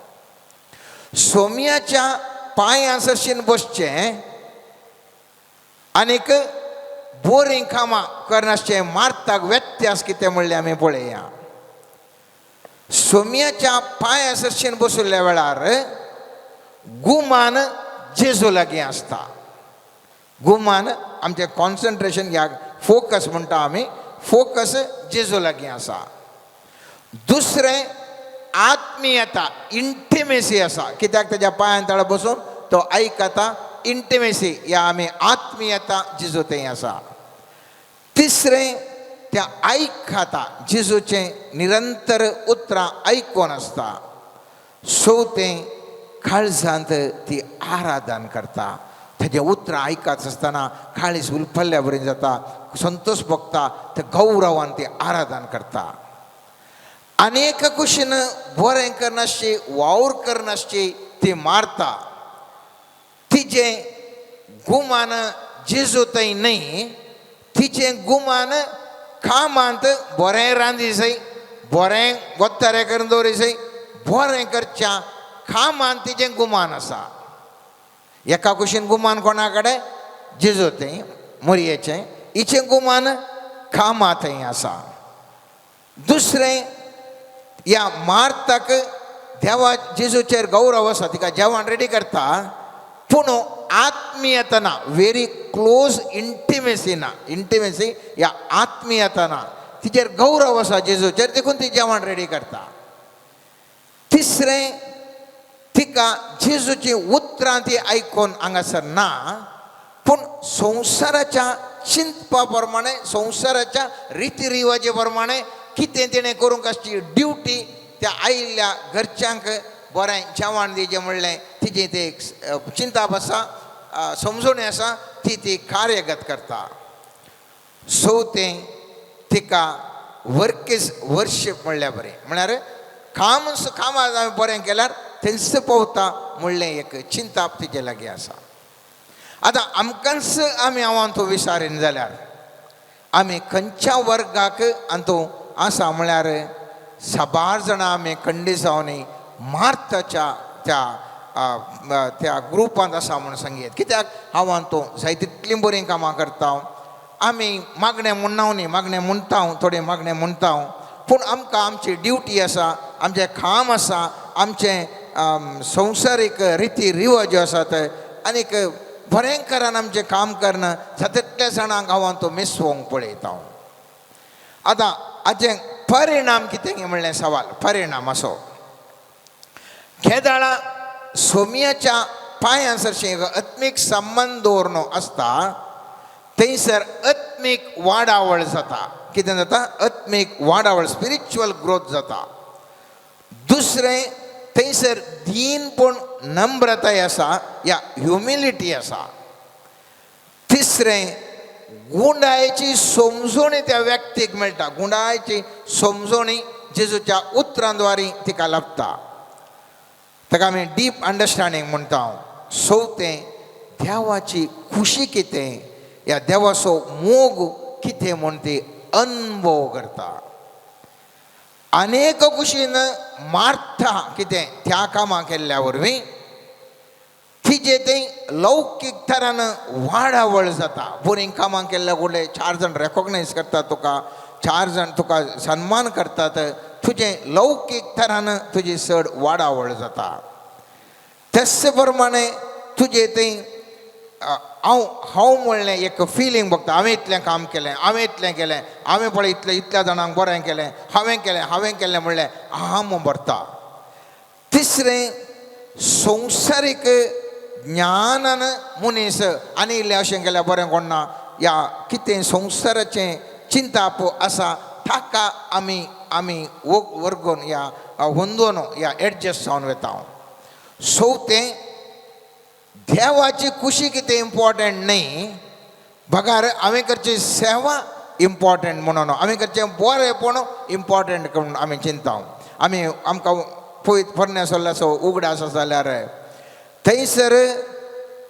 सोम्याच्या पांयां सरशीन बसचें आनीक बोरीं कामां करनासचें मार्ताक व्यत्यास कितें म्हणलें आमी पळया. सोम्याच्या पांयां सरशीन बशिल्ल्या वेळार गुमान जेजू लागीं आसता. गुमान आमचें कॉन्सन्ट्रेशन ह्या फोकस म्हणटा आमी, फोकस जेजू लागीं आसा. दुसरें आत्मीयता, इंटिमेसी आसा, कित्याक ताज्या पांयां तळा बसून तो आयकता. इंटिमेसी या आमी आत्मीयता जेजू थंय आसा. तिसरें त्या आयकता, जेजूचें निरंतर उतरां आयकून आसता. चवथें काळजांत ती आराधन करता. ताजें उतरां आयकत आसतना काळीज उलपल्ल्या बरें जाता, संतोश भोगता, त्या गौरवान ती आराधन करता. अनेक कुशीन बरें करनासची, वावर करनासची ती मारता. तिजें गुमान जेजू थंय न्हय, तिचें गुमान कामांत बरें रांदी जाय, बरें गोत्तारे करून दवरी जाय, बरें करच्या कामांत तिचें गुमान आसा. एका कुशीन गुमान कोणा कडेन? जेजू थंय मोरयेचें. हिचें गुमान कामा थंय आसा. दुसरें ह्या मार्ताक देवा जेजूचेर गौरव आसा, तिका जेवण रेडी करता, पूण आत्मीयता ना, व्हेरी क्लोज इंटिमेसी ना, इंटिमेसी या आत्मीयता ना. तिचेर गौरव आसा जेजूचेर, देखून ती जेवण रेडी करता. तिसरें तिका जेजूची उतरां ती आयकून हांगासर ना, पूण संवसाराच्या चिंतपा प्रमाणे, संवसाराच्या रिती रिवाजे प्रमाणे कितें तिणें करूंक आसची ड्युटी, त्या आयिल्ल्या घरच्यांक बरें जेवण दिवचें म्हणलें तिजें तें एक चिंताप आसा, समजोणी आसा, ती ती कार्यगत करता. चवथें तिका वर्क is worship म्हणल्यार बरें, म्हळ्यार काम कामां हांवें बरें केल्यार थंयच पावता म्हणलें एक चिंताप तिजे लागीं आसा. आतां आमकांच आमी हांव तो विचारीन जाल्यार आमी खंयच्या वर्गाक आनी आसा म्हळ्यार साबार जाणां आमी खंडीत जावन मार्ताच्या त्या त्या ग्रुपांत आसा म्हूण सांगयत. कित्याक हांव तो जाय तितलीं बरीं कामां करता. आमी मागणें म्हणना न्ही, मागणें म्हणटा, थोडें मागणें म्हणटा, पूण आमकां आमची ड्युटी आसा, आमचें काम आसा, आमचें संवसारीक रिती रिवाज आसात आनीक भयंकरान आमचें काम करना जाता तितल्या जाणांक हांव तो मिसवंक पळयता. आतां हाचें परिणाम कितें म्हणलें सवाल, परिणाम असो केदाळा सोम्याच्या पांयां सरशीं एक आत्मीक संबंद दवरणो आसता थंयसर आत्मीक वाडावळ जाता. कितें जाता? आत्मीक वाडावळ, स्पिरिच्युअल ग्रोथ जाता. दुसरें थंयसर दीनपण नम्रताय आसा या ह्युमिलिटी आसा. तिसरें गुंडायेची समजोणी त्या व्यक्तीक मेळटा. गुंडायेची समजोणी जेजूच्या उतरां द्वारी तिका लाभता. ताका आमी डीप अंडरस्टँडींग म्हणटा. चवथें देवाची खुशी कितें या देवाचो मोग कितें म्हूण ती अनुभव करता. अनेक कुशीन मार्था कितें त्या कामां केल्ल्या वरवीं तिजे थंय लौकीक तरान वाडावळ जाता. बरीं कामां केल्ल्या कडेन चार जाण रेकोगनायज करतात तुका, चार जाण तुका सन्मान करतात, तुजें लौकीक तरान तुजी चड वाडावळ जाता. तेच प्रमाणे तुजे थंय हांव हांव म्हणलें एक फिलींग बघता, हांवें इतलें काम केलें, हांवें इतलें केलें, हांवें पळय इतलें इतल्या जाणांक बरें केलें, हांवें केलें, हांवें केलें म्हणलें अहम भरता. तिसरें संवसारीक ज्ञानान मनीस आनी इल्लें अशें केल्यार बरें कोण ना या कितें संवसाराचें चिंताप आसा ताका आमी आमी वर्गून या होंदोन या एडजस्ट जावन वता. चवथें देवाची खुशी कितें इम्पॉर्टंट न्ही, बगार हांवें करची सेवा इम्पॉर्टंट म्हणून, हांवें करचें बरेंपण इम्पॉर्टंट म्हणून आमी चिंता. आमी आमकां पळय पोरण्या सोल्ल्याचो उगडास आसा जाल्यार थंयसर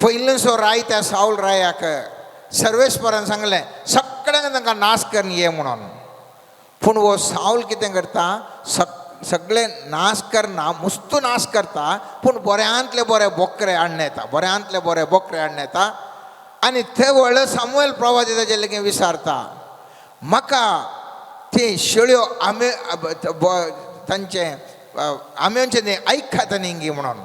पयलींचो राय त्या सावल रायाक सर्वेस्परान सांगलें सगळ्यांक तांकां नाश करून ये म्हणून. पूण हो सावल कितें करता, सगळे नाश करना, मुस्तू नाश करता, पूण बऱ्यांतले बरे बोकरे हाडून येता, बऱ्यांतले बरे बोकरे हाडून येता. आनी ते व्हडलो सामुएल प्रवादी ताजे लागीं विचारता म्हाका ती शेळ्यो आमे तांचे आम्यांचे तें आयकात न्ही म्हणून.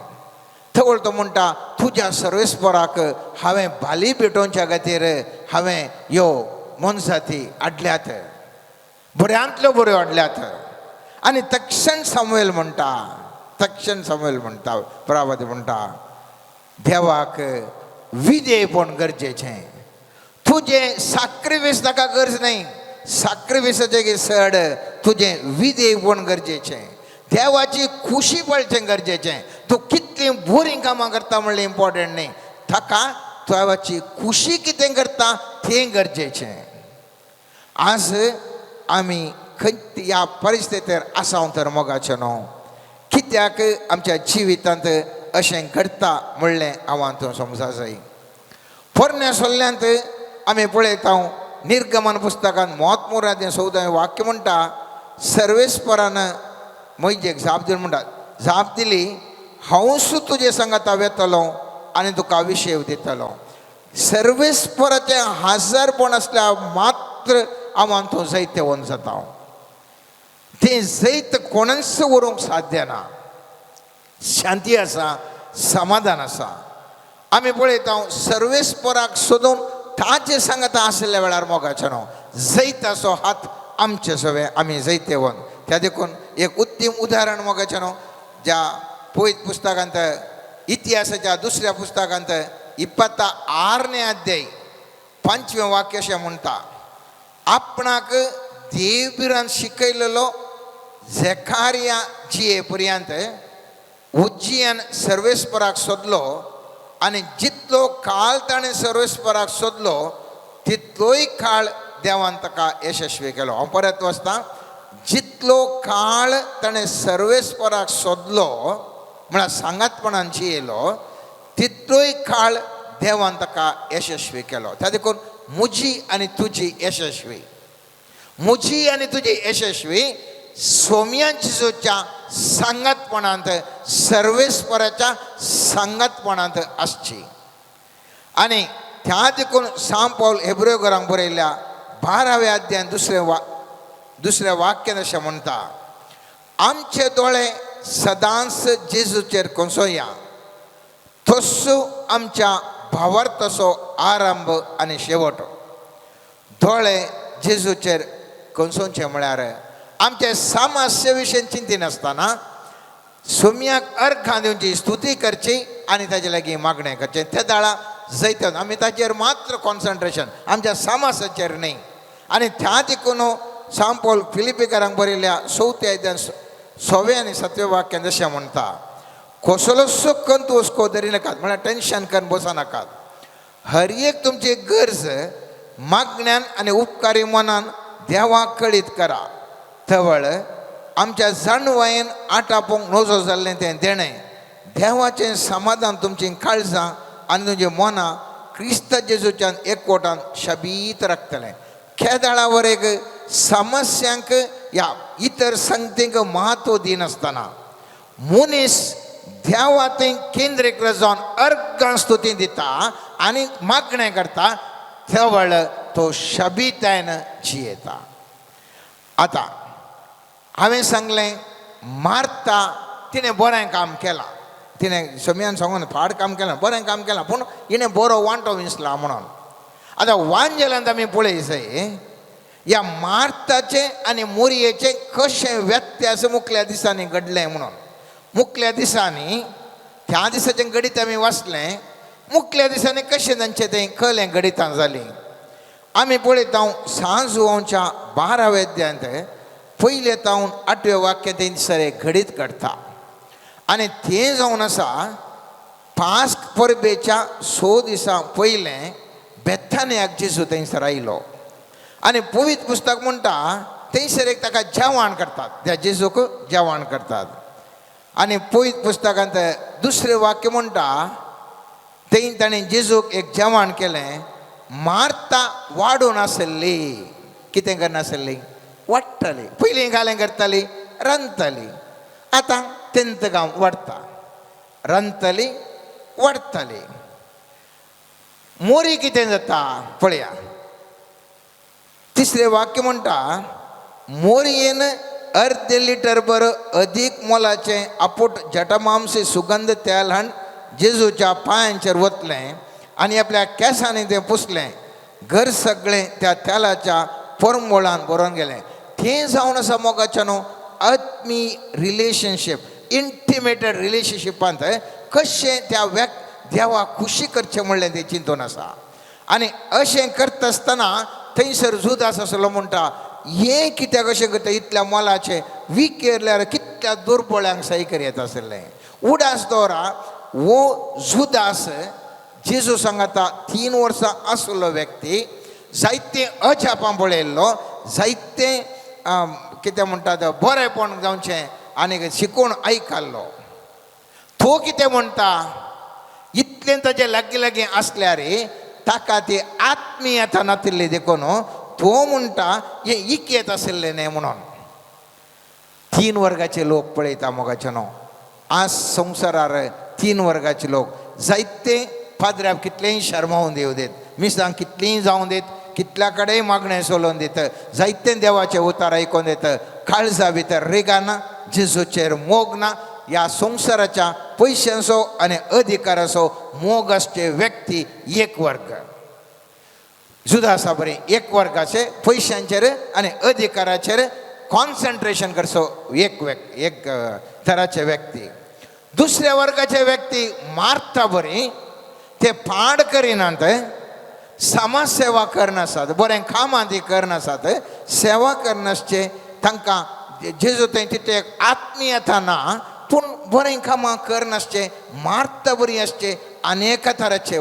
थवळ तो म्हणटा तुज्या सर्वेस्पराक हांवें भाली पेटोवच्या खातीर हांवें ह्यो मोनजाती हाडल्यात, बऱ्यांतल्यो बऱ्यो हाडल्यात. आनी तक्षण सामुएल म्हणटा, तक्षण सामुएल म्हणटा, प्रवादी म्हणटा देवाक विधेयपण गरजेचें, तुजें साक्रिफीस ताका गरज न्हय, साक्रिफिसाचें चड तुजें विधेयपण गरजेचें, देवाची खुशी पळचें गरजेचें. तूं कितलीं बरीं कामां करता म्हणलें इम्पॉर्टंट न्ही, ताका देवाची खुशी कितें करता तें गरजेचें. आज आमी खंय ह्या परिस्थितीर आसा तर मोगाचें न्हू, कित्याक आमच्या जिवितांत अशें घडटा म्हणलें हांव तूं समजा जाय. पोरण्या सोल्ल्यांत आमी पळयता निर्गमन पुस्तकांत मोत मोराचें 14 वाक्य म्हणटा सर्वेस्परान म्हजेक जाप दिली म्हणटा, जाप दिली हांवूच तुजे सांगाता वेतलो आनी तुका विशेव दितलो. सर्वेस्पराचें हाजरपण आसल्यार मात्र हांव तूं जैतवंत जाता. तें जैत कोणच व्हरूंक साध्य ना. शांती आसा, समाधान आसा. आमी पळयता सर्वेस्पराक सोदून ताचे सांगाता आशिल्ल्या वेळार मोगाचें न्हू जैताचो हात आमचे सगळे आमी जैतेवंत. त्या देखून एक उत्तम उदाहरण मोगाचें न्हू ज्या पयत पुस्तकांत इतिहासाच्या दुसऱ्या पुस्तकांत 26 अध्याय 5वें वाक्य अशें म्हणटा आपणाक देवबिरान शिकयलेलो झेकारिया जिये पर्यंत उज्जियान सर्वेस्पराक सोदलो आनी जितलो काळ ताणें सर्वेस्पराक सोदलो तितलोय काळ देवान ताका यशस्वी केलो. हांव परत वचता, जितलो काळ ताणें सर्वेस्पराक सोदलो म्हळ्यार सांगातपणान जियेलो तितलोय काळ देवान ताका यशस्वी केलो. त्या देखून म्हजी आनी तुजी यशस्वी, म्हजी आनी तुजी यशस्वी सोम्या जेजूच्या सांगातपणांत, सर्वेस्पराच्या सांगातपणांत आसची. आनी त्या देखून सांत पावल हेब्रेवकारांक बरयल्ल्या 12व्या अध्यायान दुसऱ्या वाक्यान अशें म्हणटा, आमचे दोळे सदांच जेजूचेर कोसोया, तसो आमच्या भावार्थाचो आरंभ आनी शेवट. दोळे जेजूचेर कोसोवचे म्हळ्यार आमचे समस्ये विशीं चिंतिनासतना सोम्याक अर्घां दिवची, स्तुती करची आनी ताजे लागीं मागणें करचें. ते दाळा जैत आमी ताचेर मात्र कॉन्सन्ट्रेशन, आमच्या समासाचेर न्ही. आनी त्या देखून सांत पावल फिलिपीकारांक बरयल्ल्या 4थ्या अध्यायान 6व्या आनी 7व्या वाक्यान जशें म्हणटा, कसलोसो कंत हुस्को धरी नाकात, म्हळ्यार टेंशन करून बसो नाकात. हर एक तुमची गरज मागण्यान आनी उपकारी मनान देवाक कळीत करा. तवळ आमच्या जाणवायेन आटापूंक नजो जाल्लें तें देणें देवाचें समाधान तुमचीं काळजां आनी तुमचीं मनां क्रिस्त जेजूच्यान एकवटान शबीत राखतलें. खेदाळावर एक समस्यांक या इतर संगतींक म्हत्व दिनासतना मनीस देवा थंय केंद्रीकृत जावन अर्घां स्तुती दिता आनी मागणें करता, तवळ तो शबितायन जियेता. आतां हांवें सांगलें, मार्ता तिणें बरें काम केलां, तिणें सोम्यान सांगून फाड काम केलां, बरें काम केलां, पूण हिणें बरो वांटो विंचला म्हणून. आतां वांजेलांत आमी पळय जाय ह्या मार्ताचें आनी मोरयेचें कशें व्यत्यास मुखल्या दिसांनी घडलें म्हणून. मुखल्या दिसांनी त्या दिसाचें घडीत आमी वाचलें, मुखल्या दिसांनी कशें तांचें तें कलें घडितां जालीं. आमी पळयता सांजुवांच्या 12व्या अध्यायांत पयले तावन 8व्या वाक्य तें सरे घडीत घडटा. आनी तें जावन आसा पास्क परबेच्या 6 दिसां पयलें बेथानियाक जेजू थंयसर आयलो. आनी पवित्र पुस्तक म्हणटा थंयसर एक ताका जेवण करतात, त्या जेजूक जेवण करतात. आनी पवित्र पुस्तकांत दुसरें वाक्य म्हणटा थंय ताणें जेजूक एक जेवण केलें. मार्ता वाडून आसली, कितें करनासली, वाडटाली. पयलीं घालें करताली, रांदताली, आतां तेंत गांव वाडटा, रांदताली वाडटाली. मोरी कितें जाता पळया, तिसरें वाक्य म्हणटा मोरयेन अर्द लिटर भर अदीक मोलाचें आपूट जटमांसी सुगंध तेल हाण जेजूच्या पांयांचेर वतलें आनी आपल्या केंसांनी तें पुसलें. घर सगळें त्या तेलाच्या परमोळान भरोन गेलें. तें जावन आसा मोगाचें न्हू आत्मी रिलेशनशीप, इंटिमेटेड रिलेशनशिपांत कशें त्या व्यक् देवाक खुशी करचें म्हणलें तें चिंतून आसा. आनी अशें करता आसतना थंयसर जुदास आसलो म्हणटा, हें कित्याक अशें करता, इतल्या मोलाचें विकेरल्यार कितल्या दुर्बळ्यांक सही कर येता आसलें. उडास दवरा, हो जुदास जेजू सांगाता 3 वर्सां आसलो व्यक्ती, जायते अजापां पळयल्लो, जायते कितें म्हणटात बरेंपण जावचें आनी शिकून आयकल्लो. तो कितें म्हणटा, इतलें ताजे लागीं लागीं आसल्यार ताका ती आत्मीयता नातिल्ली देखून तो म्हणटा हें इकेत आशिल्लें न्हय म्हणून. 3 वर्गाचे लोक पळयता मोगाचे न्हू आज संवसारार 3 वर्गाचे लोक जायते पाद्र्याक कितलेंय शर्मावन दिवं देत, मिसांक कितलींय जावं देत, कितल्या कडेन मागणें सोलोवन दित, जायते देवाचे उतार आयकोन दित, काळजा भितर रिगाना, जेजूचेर मोग ना. ह्या संवसाराच्या पयशांचो आनी अधिकाराचो मोग आसचे व्यक्ती एक वर्ग. जुदासा बरी एक वर्गाचे पयशांचेर आनी अधिकाराचेर कॉन्सन्ट्रेशन करचो एक व्यक्ती, एक तराचे व्यक्ती. दुसऱ्या वर्गाचे व्यक्ती मारता बरी, ते पाड करिनात, समाज सेवा करनासात, बरें कामां ती करनासात, सेवा करनासचे तांकां जेजू थंय तितलें एक आत्मीयता ना, पूण बरें कामां करनासचे, मारता बरी आसचे अनेक तराचे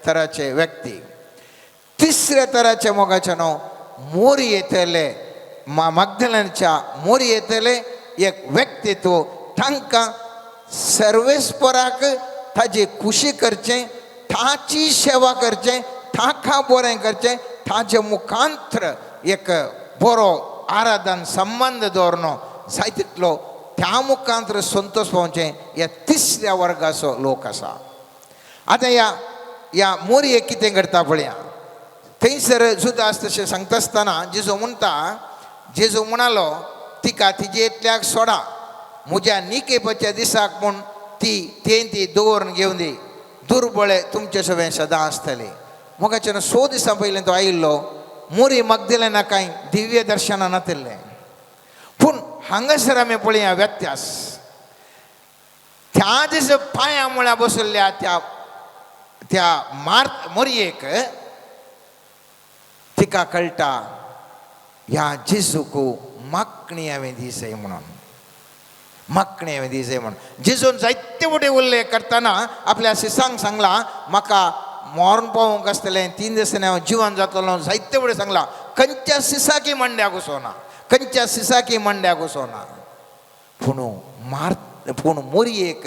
तराचे व्यक्ती. तिसऱ्या तराचे मोगाचे न्हू मोरी येतले, मागदलांच्या मोरी येतले एक व्यक्तित्व, तांकां सर्वेस्पराक ताजी खुशी करचें, ताची सेवा करचें, ताका बरें करचें, ताचे मुखांत्र एक बरो आराधन संबंद दवरनो जाय तितलो त्या मुखांत्र संतोष पावचें ह्या तिसऱ्या वर्गाचो लोक आसा. आतां ह्या ह्या मोरयेक कितें करता पळया, थंयसर जुदास तशें सांगता आसतना जेजू म्हणटा, जेजू म्हणालो तिका तिजे इतल्याक सोडा, म्हज्या निकेपाच्या दिसाक म्हूण ती तें ती दवरून घेवन दी, दुर्बळे तुमचे सगळें सदां आसतलें. मोगाच्यान 100 दिसां पयलीं तो आयिल्लो, मोरी मगदिलें ना कांय दिव्य दर्शनां नातिल्लें. पूण हांगासर आमी पळया व्यत्यास, त्या दिसा पांया मुळा बसल्या त्या त्या मार मोरयेक तिका कळटा ह्या जेजूक मागणी हांवें दिसय म्हणून, मागणी हांवें दिसय म्हणून. जेजून जायते फुडें उल्लेख करतना आपल्या शिसांक सांगलां म्हाका मरण पावोवंक आसतलें, 3 दिसांनी हांव जिवन जातलो, जायते फुडें सांगलां. खंयच्या सिसाकी मांड्या घुसोना, खंयच्या सिसाकी मांड्या घुसोना. पूण मार पूण मोरयेक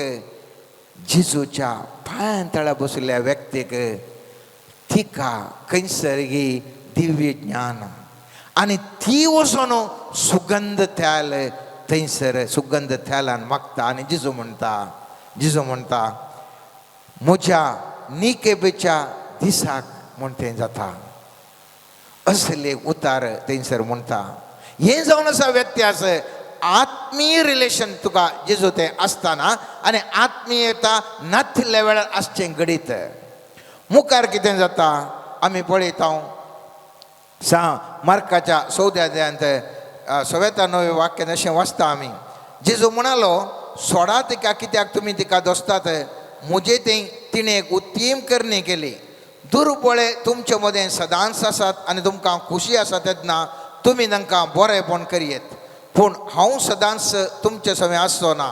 जेजूच्या पांयां तळा बशिल्ल्या व्यक्तीक तिका खंयसर ही दिव्य ज्ञान आनी ती वचून सुगंध तेल थंयसर सुगंध तेलान मागता आनी जेजू म्हणटा, जेजू म्हणटा म्हज्या निकेबेच्या दिसाक म्हूण तें जाता, असले उतार थंयसर म्हणटा. हें जावन आसा व्यत्यास, आत्मीय रिलेशन तुका जेजू तें आसतना आनी आत्मीयता नातिल्ल्या वेळार आसचें घडीत. मुखार कितें जाता आमी पळयता सा मार्काच्या 14 अध्यायांत 9 वाक्यान अशें वाचता आमी, जेजू म्हणालो सोडा तिका, कित्याक तुमी तिका दोसतात, म्हजे थंय तिणें एक उत्तीम करणी केली, दुर्बळे तुमचे मदें सदांच आसात आनी तुमकां खुशी आसा तेन्ना तुमी तांकां बरेंपण करयेत, पूण हांव सदांच तुमचे सवें आसचो ना.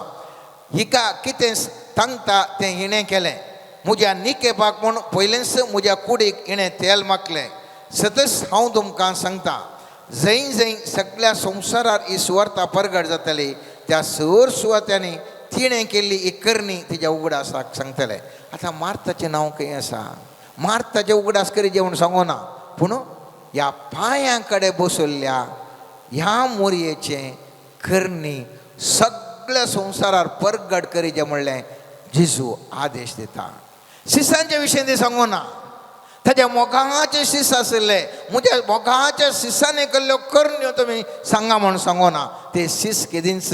हिका कितें सांगता तें हिणें केलें, म्हज्या निकेपाक म्हूण पयलेंच म्हज्या कुडीक हिणें तेल मागलें. सतच हांव तुमकां सांगता जंय जंय सगळ्या संवसारार ही सुवार्ता परगट जातली त्या सर सुवात्यांनी तिणें केल्ली ही करणी तिज्या उगडासाक सांगतले. आतां मार्ताचें नांव खंय आसा, मार्ताचें उगडास करीत म्हूण सांगू ना, पूण ह्या पांयां कडेन बसयल्ल्या ह्या मोरयेचें करणी सगळ्या संवसारार परगट करीचें म्हणलें जेजू आदेश दिता. शिसांच्या विशयी ते सांगू ना, ताज्या मोगाचे शीस आशिल्ले, म्हज्या मोगाच्या शिसांनी केल्ल्यो करण्यो तुमी सांगा म्हूण सांगू ना, ते शीस केदींच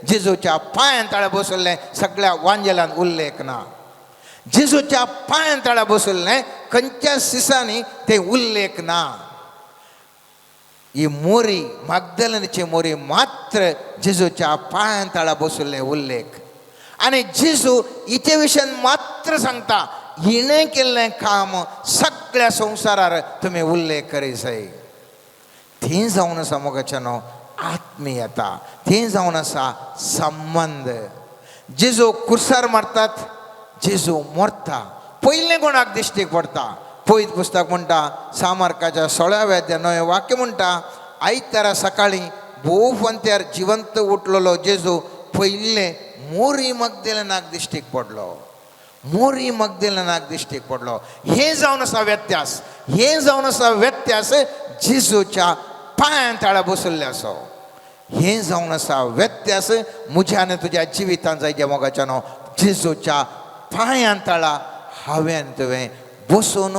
जेजूच्या पांयां तळ्या बसयल्लें सगळ्या वांजेलान उल्लेख ना. जेजूच्या पांयां तळ्या बसयल्लें खंयच्या शिसांनी ते उल्लेख ना. ही मोरी मागदलनाची मोरी मात्र जेजूच्या पांयां तळा बसयल्लें उल्लेख आनी जेजू हिचे विशयान मात्र सांगता हिणें केल्लें काम सगळ्या संवसारार तुमी उल्लेख करी जाय. थंय जावन आसा मोगाच्या न्हू आत्मीयता, थंय जावन आसा संबंद. जेजू कुर्सार मारतात, जेजू मरता, पयलें कोणाक दिश्टीक पडटा. पयत पुस्तक म्हणटा सामार्काच्या 16व्या अध्याय 9 वाक्य म्हणटा, आयतारा सकाळीं भोव फंत्यार जिवंत उठलेलो जेजू पयलें मोरी मगदेलनाक दिश्टीक पडलो, मोरी मगदेलनाक दिश्टीक पडलो. हें जावन आसा व्यत्यास, हें जावन आसा व्यत्यास जेजूच्या पांयां तळा बसल्ले आसा. हें जावन आसा व्यत्यास म्हज्या आनी तुज्या जिवितांत जायच्या मोगाच्या न्हू जेजूच्या पांयां तळा हांवें तुवें बसून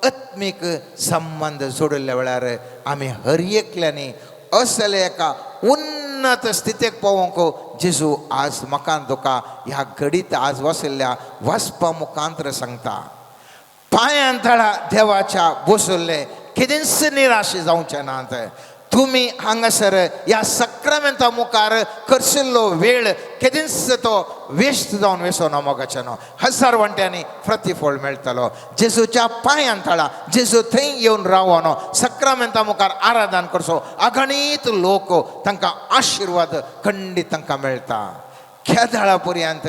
आत्मीक संबंद जोडिल्ल्या वेळार आमी हर एकल्यांनी असले एका उन्नत स्थितीक पावोवंक जेजू आज म्हाका तुका ह्या घडीत आज वसल्ल्या वाचपा मुखांत्र सांगता. पांयां तळा देवाच्या बसल्ले केदींच निराश जावचे नात. तुमी हांगासर ह्या सक्रामेंता मुखार करशिल्लो वेळ केदींच तो वेस्ट जावन वेसोना मोगाच्या न्हू, हजार वांट्यांनी प्रतिफळ मेळटलो. जेजूच्या पांयां तळा जेजू थंय येवन रावनो सक्रामेंता मुखार आराधन करचो अगणीत लोक तांकां आशिर्वाद खंडीत तांकां मेळटा. खेदाळा पर्यंत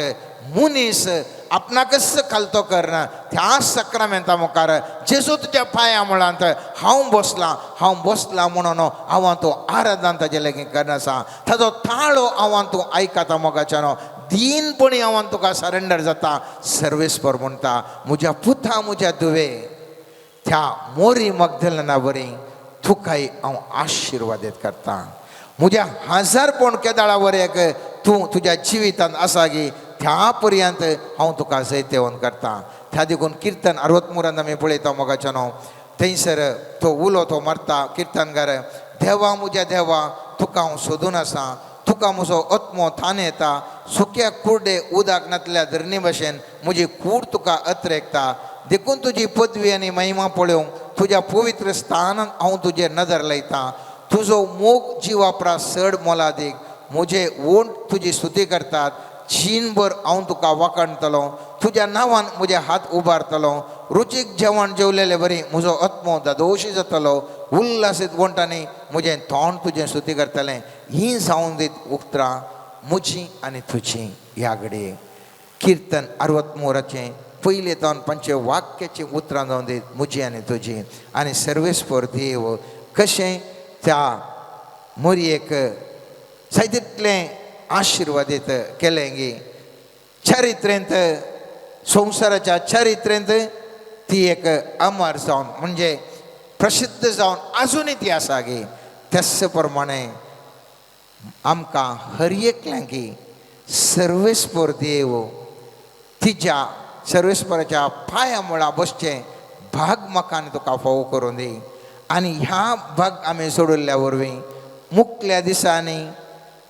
मनीस आपणाकच खालतो करना त्या सक्रामेंता मुखार जेजू तुज्या पांया मुळांत हांव बसलां, हांव बसलां म्हणून हांव तूं आराधन ताजे लागीं करना आसा, ताजो ताळो हांव तूं आयकता मोगाच्या न्हू. दीनपणी हांव तुका सरेंडर जाता. सर्वेस्पर म्हणटा म्हज्या पुता म्हज्या धुवे त्या मोरी मगदलना बरी तुकाय हांव आशिर्वादीत करता. म्हज्या हजारपण केदाळा वरेक तूं तुज्या जिवितांत आसा गी त्या पर्यंत हांव तुका जैतेवन करता. त्या देखून किर्तन 63 आमी पळयता मोगाच्यानो, थंयसर तो उलो तो मारता किर्तनकार, देवा म्हज्या देवा तुका हांव सोदून आसा, तुका म्हजो आत्मो थान येता, सुक्या कुर्डे उदक नातल्या धरणी भशेन म्हजी कूड तुका अत्रेकता, देखून तुजी पदवी आनी महिमा पळोवंक तुज्या पवित्र स्थानांत हांव तुजेर नदर लायता. तुजो मोग जिवा प्रास चड मोलादीक, म्हजे ओंठ तुजी स्तुती करतात, जीणभर हांव तुका वाखाणतलो, तुज्या नांवान म्हजे हात उबारतलो, रुचीक जेवण जेवलेले बरी म्हजो आत्मो दादोशी जातलो, उल्हासीत वोंटांनी म्हजें तोंड तुजें स्तुती करतलें. ही जावन दीत उतरां म्हजी आनी तुजी ह्या घडये. किर्तन 63 पयले तावन 5 वाक्याचीं उतरां जावन दीत म्हजी आनी तुजी. आनी सर्वेस्पर देव कशें त्या मोरयेक जाय तितलें आशिर्वादीत केलें गी चरित्रेंत, संवसाराच्या चरित्रेंत ती एक अमर जावन म्हणजे प्रसिद्ध जावन आजुनूय ती आसा गी. त्याच प्रमाणे आमकां हर एकल्यांक सर्वेस्पर देव तिच्या सर्वेस्पराच्या पांया मुळां बसचें भाग म्हाका आनी तुका फावो करून दी. आनी ह्या भाग आमी सोडिल्ल्या वरवीं मुखल्या दिसांनी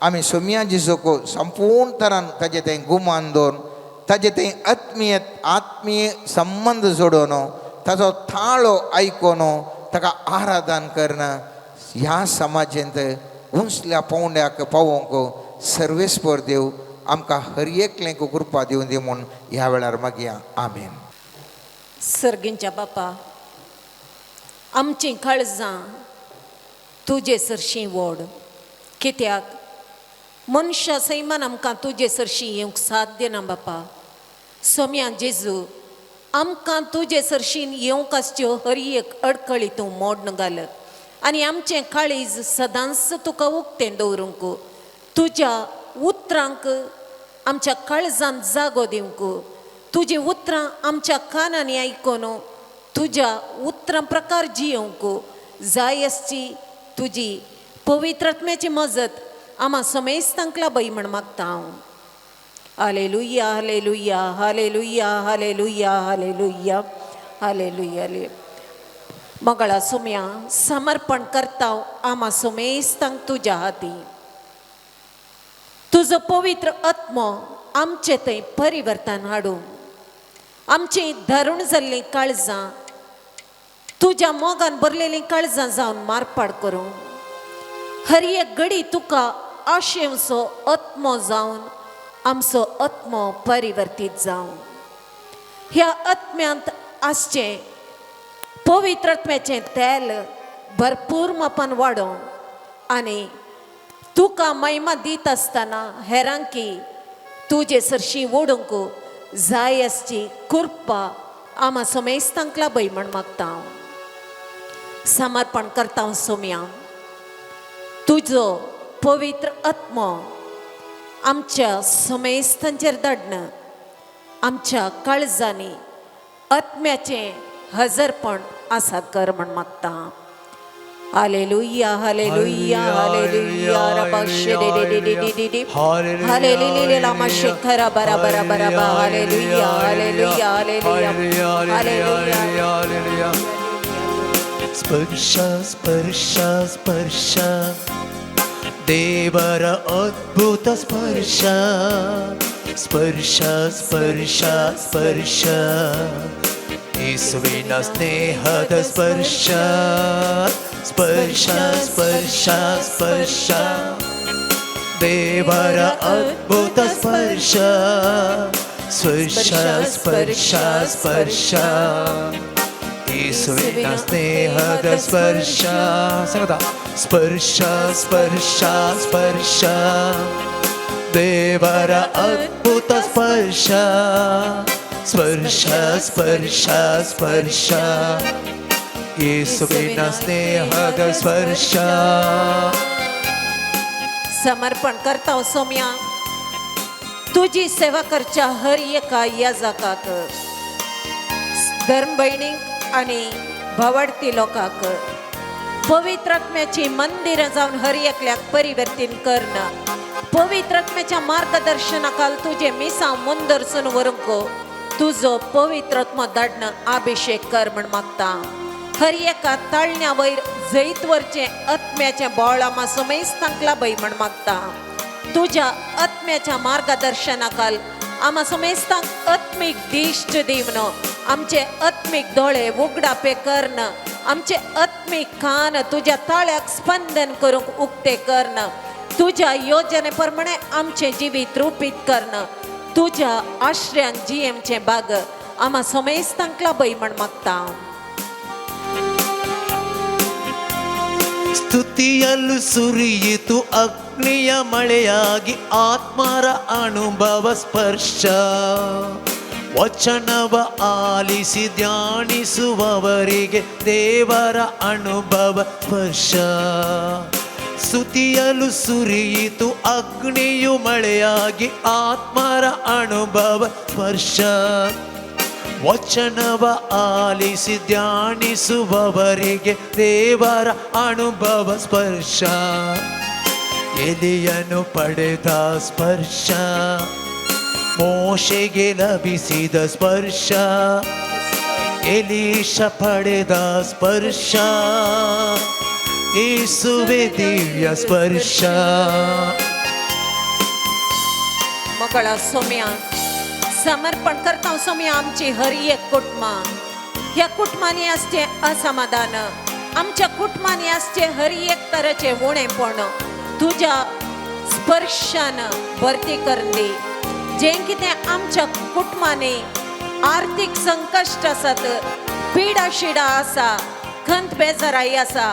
आमी सोमया जेजूक संपूर्ण तरान ताजें तें गुमान दवरून ताजें तें आत्मीय आत्मीय संबंद जोडून ताजो थाळो आयकून ताका आराधन करून ह्या समाजेंत उंचल्या पावंड्याक पावोवंक सर्वेस्पर देव आमकां हर एकल्यांक कृपा दिवन दी म्हूण ह्या वेळार मागया. आमेन. सर्गींच्या बापा, आमचीं काळजां तुजे सरशीं वोड, कित्याक मनशा सैमान आमकां तुजे सरशीं येवंक साध्य ना बापा. सोम्या जेजू, आमकां तुजे सरशीं येवंक आसच्यो हर एक अडकळी तूं मोड्न घाल आनी आमचें काळीज सदांच तुका उक्तें दवरूंक, तुज्या उतरांक आमच्या काळजांत जागो दिवंक, तुजीं उतरां आमच्या कानांनी आयकून तुज्या उतरां प्रकार जियोवंक जाय आसची तुजी पवित्र आत्म्याची मजत आमा समेस्तांक लाभय म्हण मागता हांव. Hallelujah, hallelujah, hallelujah, hallelujah, hallelujah, hallelujah. Mangala Saumya, समर्पण करता आमा समेस्तांक तुज्या हाती. तुजो पवित्र आत्मो आमचे थंय परिवर्तन हाडूं, आमची धरुण जाल्लीं काळजां तुज्या मोगान भरलेलीं काळजां जावन मारपाड करूं. हर एक घडी तुका आशेवचो आत्मो जावन आमचो आत्मो परिवर्तीत जावं. ह्या आत्म्यांत आसचें पवित्र आत्म्याचें तेल भरपूर मापान वाडोवं आनी तुका महिमा दीत आसतना हेरांकी तुजे सरशीं ओडूंक जाय आसची कृपा आमा समेस्तांक लाभय म्हण मागता हांव. समर्पण करता हांव सोम्या, तुजो पवित्र आत्मो आमच्या समेस्तांचेर धाडन आमच्या काळजांनी आत्म्याचें हजरपण आसा कर म्हण मागता. Hallelujah, hallelujah, hallelujah. रबा शे दे दे दे दे दे दे. हालेलुया लामा शेखरा बरा बरा बरा बा. Hallelujah, hallelujah, hallelujah, hallelujah. ಸ್ಪರ್ಶ ಸ್ಪರ್ಶ ಸ್ಪರ್ಶ ದೇವರ ಅದ್ಭುತ ಸ್ಪರ್ಶ ಸ್ಪರ್ಶ ಸ್ಪರ್ಶ ಸ್ಪರ್ಶ ಯೇಸುವಿನ ಸ್ನೇಹದ ಸ್ಪರ್ಶ ಸ್ಪರ್ಶ ಸ್ಪರ್ಶ ಸ್ಪರ್ಶ ದೇವರ ಅದ್ಭುತ ಸ್ಪರ್ಶ ಸ್ಪರ್ಶ ಸ್ಪರ್ಶ ಸ್ಪರ್ಶ ಯೇಸುವಿನ ಸ್ನೇಹದ ಸ್ಪರ್ಶ ಸಂಗತ ಸ್ಪರ್ಶ ಸ್ಪರ್ಶ ಸ್ಪರ್ಶ ದೇವರ ಅದ್ಭುತ ಸ್ಪರ್ಶ ಸ್ಪರ್ಶ ಸ್ಪರ್ಶ ಸ್ಪರ್ಶ ಯೇಸುವಿನ ಸ್ನೇಹದ ಸ್ಪರ್ಶ. समर्पण करता सोम्या, तुजी सेवा करच्या हर एका याजकाक, धर्म भयणींक आनी भावार्थी लोकांक पवित्र आत्म्याची मंदिरां जावन हर एकल्याक परिवर्तन करणं, पवित्र आत्म्याच्या मार्गदर्शनाखाल तुजें मिसांव मुंदरसून व्हरूंक तुजो पवित्र आत्मो धाडणं अभिषेक कर म्हण मागता. हर एका ताळण्या वयर जैत वरचें आत्म्याचें बोळ आमा समेस्तांक लाभय म्हण मागता. तुज्या आत्म्याच्या मार्गदर्शनाखाल आमा समेस्तांक आत्मीक दिश्ट दिवन आमचे आत्मीक दोळे उगडापे कर्ण, आमचे आत्मीक कान तुज्या ताळ्याक स्पंदन करूंक उक्ते कर्ण, तुज्या योजने प्रमाणे आमचें जिवीत रुपीत कर्ण, तुज्या आश्रयान जियेमचें बाग आमा समेस्तांक लाभय म्हण मागता. ಸ್ತುತಿಯಲ್ಲೂ ಸುರಿಯಿತು ಅಗ್ನಿಯ ಮಳೆಯಾಗಿ ಆತ್ಮರ ಅನುಭವ ಸ್ಪರ್ಶ. ವಚನವ ಆಲಿಸಿ ಧ್ಯಾನಿಸುವವರಿಗೆ ದೇವರ ಅನುಭವ ಸ್ಪರ್ಶ. ಸ್ತುತಿಯಲು ಸುರಿಯಿತು ಅಗ್ನಿಯು ಮಳೆಯಾಗಿ ಆತ್ಮರ ಅನುಭವ ಸ್ಪರ್ಶ. ವಚನವ ಆಲಿಸಿ ಧ್ಯಾನಿಸುವವರಿಗೆ ದೇವರ ಅನುಭವ ಸ್ಪರ್ಶ. ಎಲಿಯನು ಪಡೆದ ಸ್ಪರ್ಶ, ಮೋಶೆಗೆ ಲಭಿಸಿದ ಸ್ಪರ್ಶ, ಎಲೀಷ ಪಡೆದ ಸ್ಪರ್ಶ, ಯೇಸುವೆ ದಿವ್ಯ ಸ್ಪರ್ಶ. मकळा सोम्या समर्पण करता सोम्या आमची हर एक कुटुंबां. ह्या कुटुंबांनी आसचें असमाधान, आमच्या कुटुंबांनी आसचें हर एक तरेचें उणेपण तुज्या स्पर्शान भरती करून दी. जें कितें आमच्या कुटुंबांनी आर्थीक संकश्ट आसात, पिडा शिडा आसा, खंत बेजाराय आसा,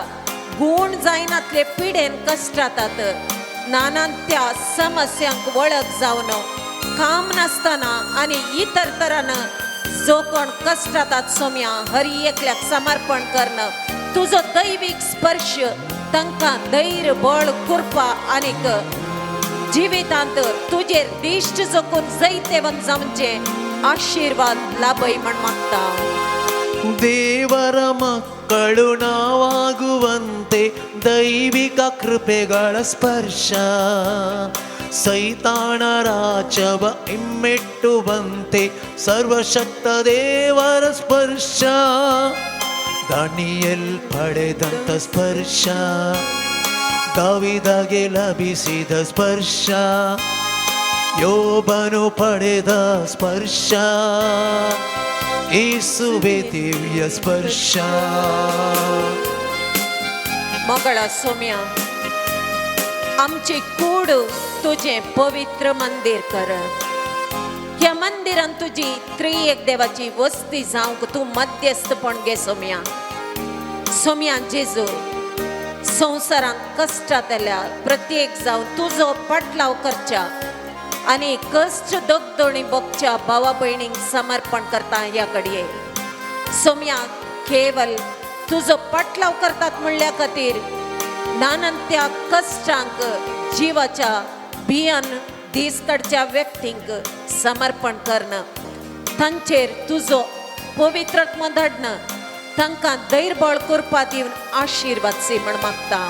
गूण जायनातले पिडेन कश्टातात, नाना त्या समस्यांक वळख जावन काम नासतना आनी इतर तरान जो कोण कश्टातात सोम्या हर एकल्याक समर्पण करणं, तुजो दैवीक स्पर्श तांकां धैर्य बळ कृपा आनीक जिवितांत तुजेर दिश्ट जगून जैतेवंत जावचे आशिर्वाद लाभय म्हण मागता. ದೇವರ ಮಕ್ಕಳು ನಾವಾಗುವಂತೆ ದೈವಿಕ ಕೃಪೆಗಳ ಸ್ಪರ್ಶ. ಸೈತಾನ ರಾಜವ ಹಿಮ್ಮೆಟ್ಟುವಂತೆ ಸರ್ವಶಕ್ತ ದೇವರ ಸ್ಪರ್ಶ. ದಾನಿಯೇಲ್ ಪಡೆದಂತ ಸ್ಪರ್ಶ, ದಾವಿದಗೆ ಲಭಿಸಿದ ಸ್ಪರ್ಶ, ಯೋಬನು ಪಡೆದ ಸ್ಪರ್ಶ, ಯೇಸುವೆ ದಿವ್ಯ ಸ್ಪರ್ಶ. मोगळा सोम्या आमची कूड तुजें पवित्र मंदीर कर. ह्या मंदिरान तुजी त्रिएक देवाची वस्ती जावंक तूं मध्यस्थपण घे सोम्या. सोम्या जेजू, संवसारांत कश्टांतल्या प्रत्येक जावन तुजो पाटलाव करच्या आनी कश्ट दगदोणी भोगच्या भावा भयणींक समर्पण करता ह्या घडये. सोम्या केवल तुजो पाटलाव करतात म्हणल्या खातीर नानान त्या कश्टांक जिवाच्या भियान दीस काडच्या व्यक्तींक समर्पण करणं, तांचेर तुजो पवित्र आत्मो धाडणं, तांकां धैर्यबळ करपा दिवन आशिर्वाद सी म्हण मागता.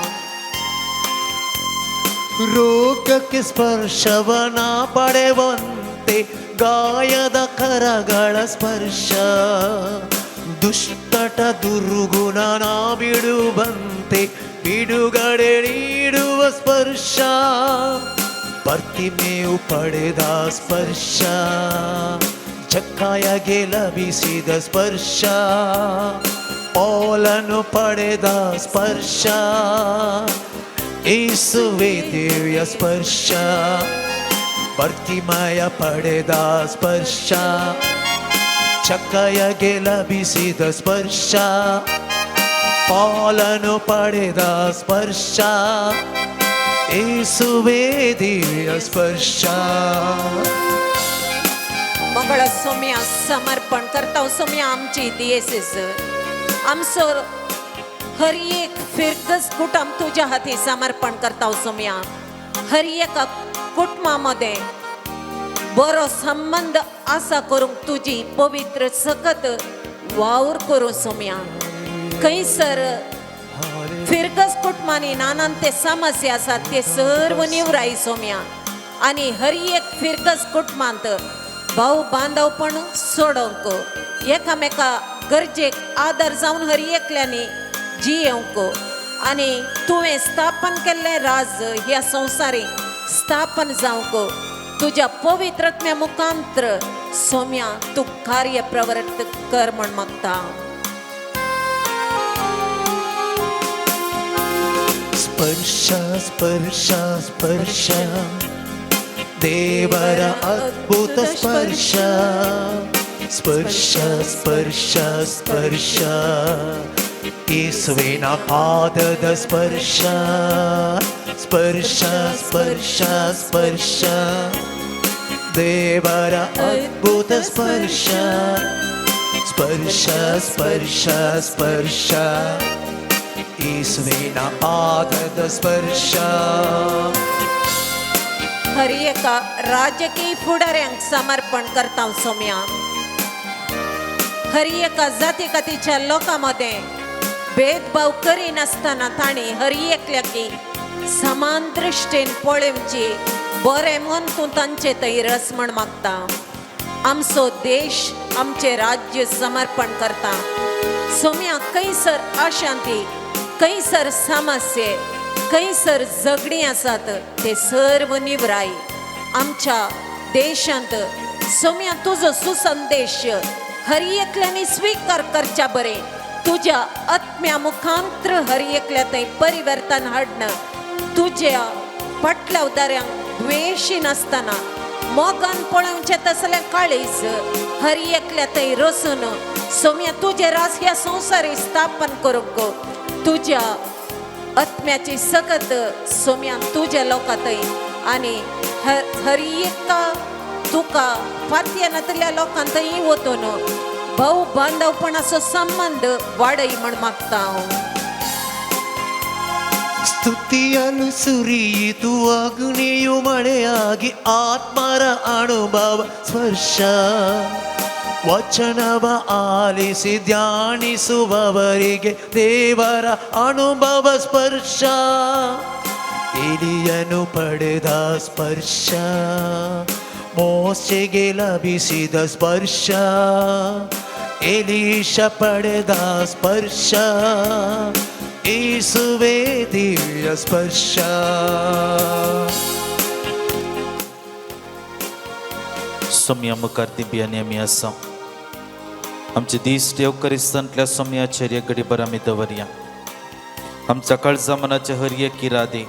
ರೋಗಕ್ಕೆ ಸ್ಪರ್ಶವನ ಪಡೆವಂತೆ ಗಾಯದ ಕರಗಳ ಸ್ಪರ್ಶ. ದುಷ್ಟಟ ದುರ್ಗುಣನ ಬಿಡುವಂತೆ ಬಿಡುಗಡೆ ನೀಡುವ ಸ್ಪರ್ಶ. ಬರ್ತಿಮೇಯು ಪಡೆದ ಸ್ಪರ್ಶ, ಜಕ್ಕಾಯಗೆ ಲಭಿಸಿದ ಸ್ಪರ್ಶ, ಪೌಲನು ಪಡೆದ ಸ್ಪರ್ಶ, ಯೇಸುವೆ ದಿವ್ಯ ಸ್ಪರ್ಶ. ಬರ್ತಿಮಯ ಪಡೆದ ಸ್ಪರ್ಶ, ಜಕ್ಕಾಯಗೆ ಲಭಿಸಿದ ಸ್ಪರ್ಶ, ಪೌಲನು ಪಡೆದ ಸ್ಪರ್ಶ, ಯೇಸುವೆ ದಿವ್ಯ ಸ್ಪರ್ಶ. मंगळ सोम्या समर्पण करता सोम्या आमची दियेसीस आमचो हर एक फिरगज कुटुंब तुज्या हाती समर्पण करता सोम्या. हर एका कुटुंबामध्ये बरो संबंद आसा करूंक तुजी पवित्र सकत वावर करूं सोम्या. खंयसर फिरगस कुटुंबांनी नानान ते समस्या आसात ते सर्व निवराय सोम्या आनी हर एक फिरगस कुटुंबांत भाव बांदवपण सोडोवंक एकामेका गरजेक आदार जावन हर एकल्यांनी जियेवंक आनी तुवें स्थापन केल्लें राज ह्या संवसारी स्थापन जावंक तुज्या पवित्रत्म्या मुखांत्र सोम्या तूं कार्य प्रवृत्त कर म्हण मागता. ಸ್ಪರ್ಶ ಸ್ಪರ್ಶ ಸ್ಪರ್ಶ ದೇವರ ಅದ್ಭುತ ಸ್ಪರ್ಶ ಸ್ಪರ್ಶ ಸ್ಪರ್ಶ ಸ್ಪರ್ಶ ಯೇಸುವಿನ ಪಾದದ ಸ್ಪರ್ಶ ಸ್ಪರ್ಶ ಸ್ಪರ್ಶ ಸ್ಪರ್ಶ ದೇವರ ಅದ್ಭುತ ಸ್ಪರ್ಶ ಸ್ಪರ್ಶ ಸ್ಪರ್ಶ ಸ್ಪರ್ಶ ಯೇಸುವಿನ ಪಾದದ ಸ್ಪರ್ಶ. हर एका राजकीय फुडाऱ्यांक समर्पण करता सोम्या. हर एका जाती कातीच्या लोकां मदें भेदभाव करिनासतना तांणी हर एकल्याकी समान दृश्टीन पळोवची बरें मन तूं तांचे थंय रस म्हण मागता. आमचो देश आमचें राज्य समर्पण करता सोम्या. खंयसर अशांती, खंयसर समस्ये, खंयसर झगडीं आसात ते सर्व निवराय. आमच्या देशांत सोम्या तुजो सुसंदेश हर एकल्यांनी स्विकार करच्या बरें तुज्या आत्म्या मुखांत्र हर एकल्या थंय परिवर्तन हाडणं तुज्या फाटल्या उदाऱ्यांक द्वेशी नासतना मोगान पळोवचें तसलें काळीज हर एकल्या थंय रसून सोम्या तुजें राज ह्या संवसारी स्थापन करूंक तुज्या आत्म्याची सकत सोम्या तुज्या लोकां थंय आनी हर हर एका तुका फातया नातल्या लोकां थंय वतून भाव बांदवपणाचो संबंद वाडय म्हण मागता हांव. ಸ್ತುತಿಯಲು ಸುರಿಯಿತು ಅಗ್ನಿಯು ಮಳೆಯಾಗಿ ಆತ್ಮರ ಅನುಭವ ಸ್ಪರ್ಶ ವಚನವ ಆಲಿಸಿ ಧ್ಯಾನಿಸುವವರಿಗೆ ದೇವರ ಅನುಭವ ಸ್ಪರ್ಶ ಎಲಿಯನು ಪಡೆದ ಸ್ಪರ್ಶ ಮೋಶೆಗೆ ಲಭಿಸಿದ ಸ್ಪರ್ಶ ಎಲೀಷ ಪಡೆದ ಸ್ಪರ್ಶ ಯೇಸುವೇ ದಿವ್ಯ ಸ್ಪರ್ಶ. सोम्या मुखार दिव्यांनी आमी आसा. आमचे दीस देवकरिस्तांतल्या सोम्याचेर एक घडीभर आमी दवरया. आमच्या काळजा मनाचे हर एक इरादे,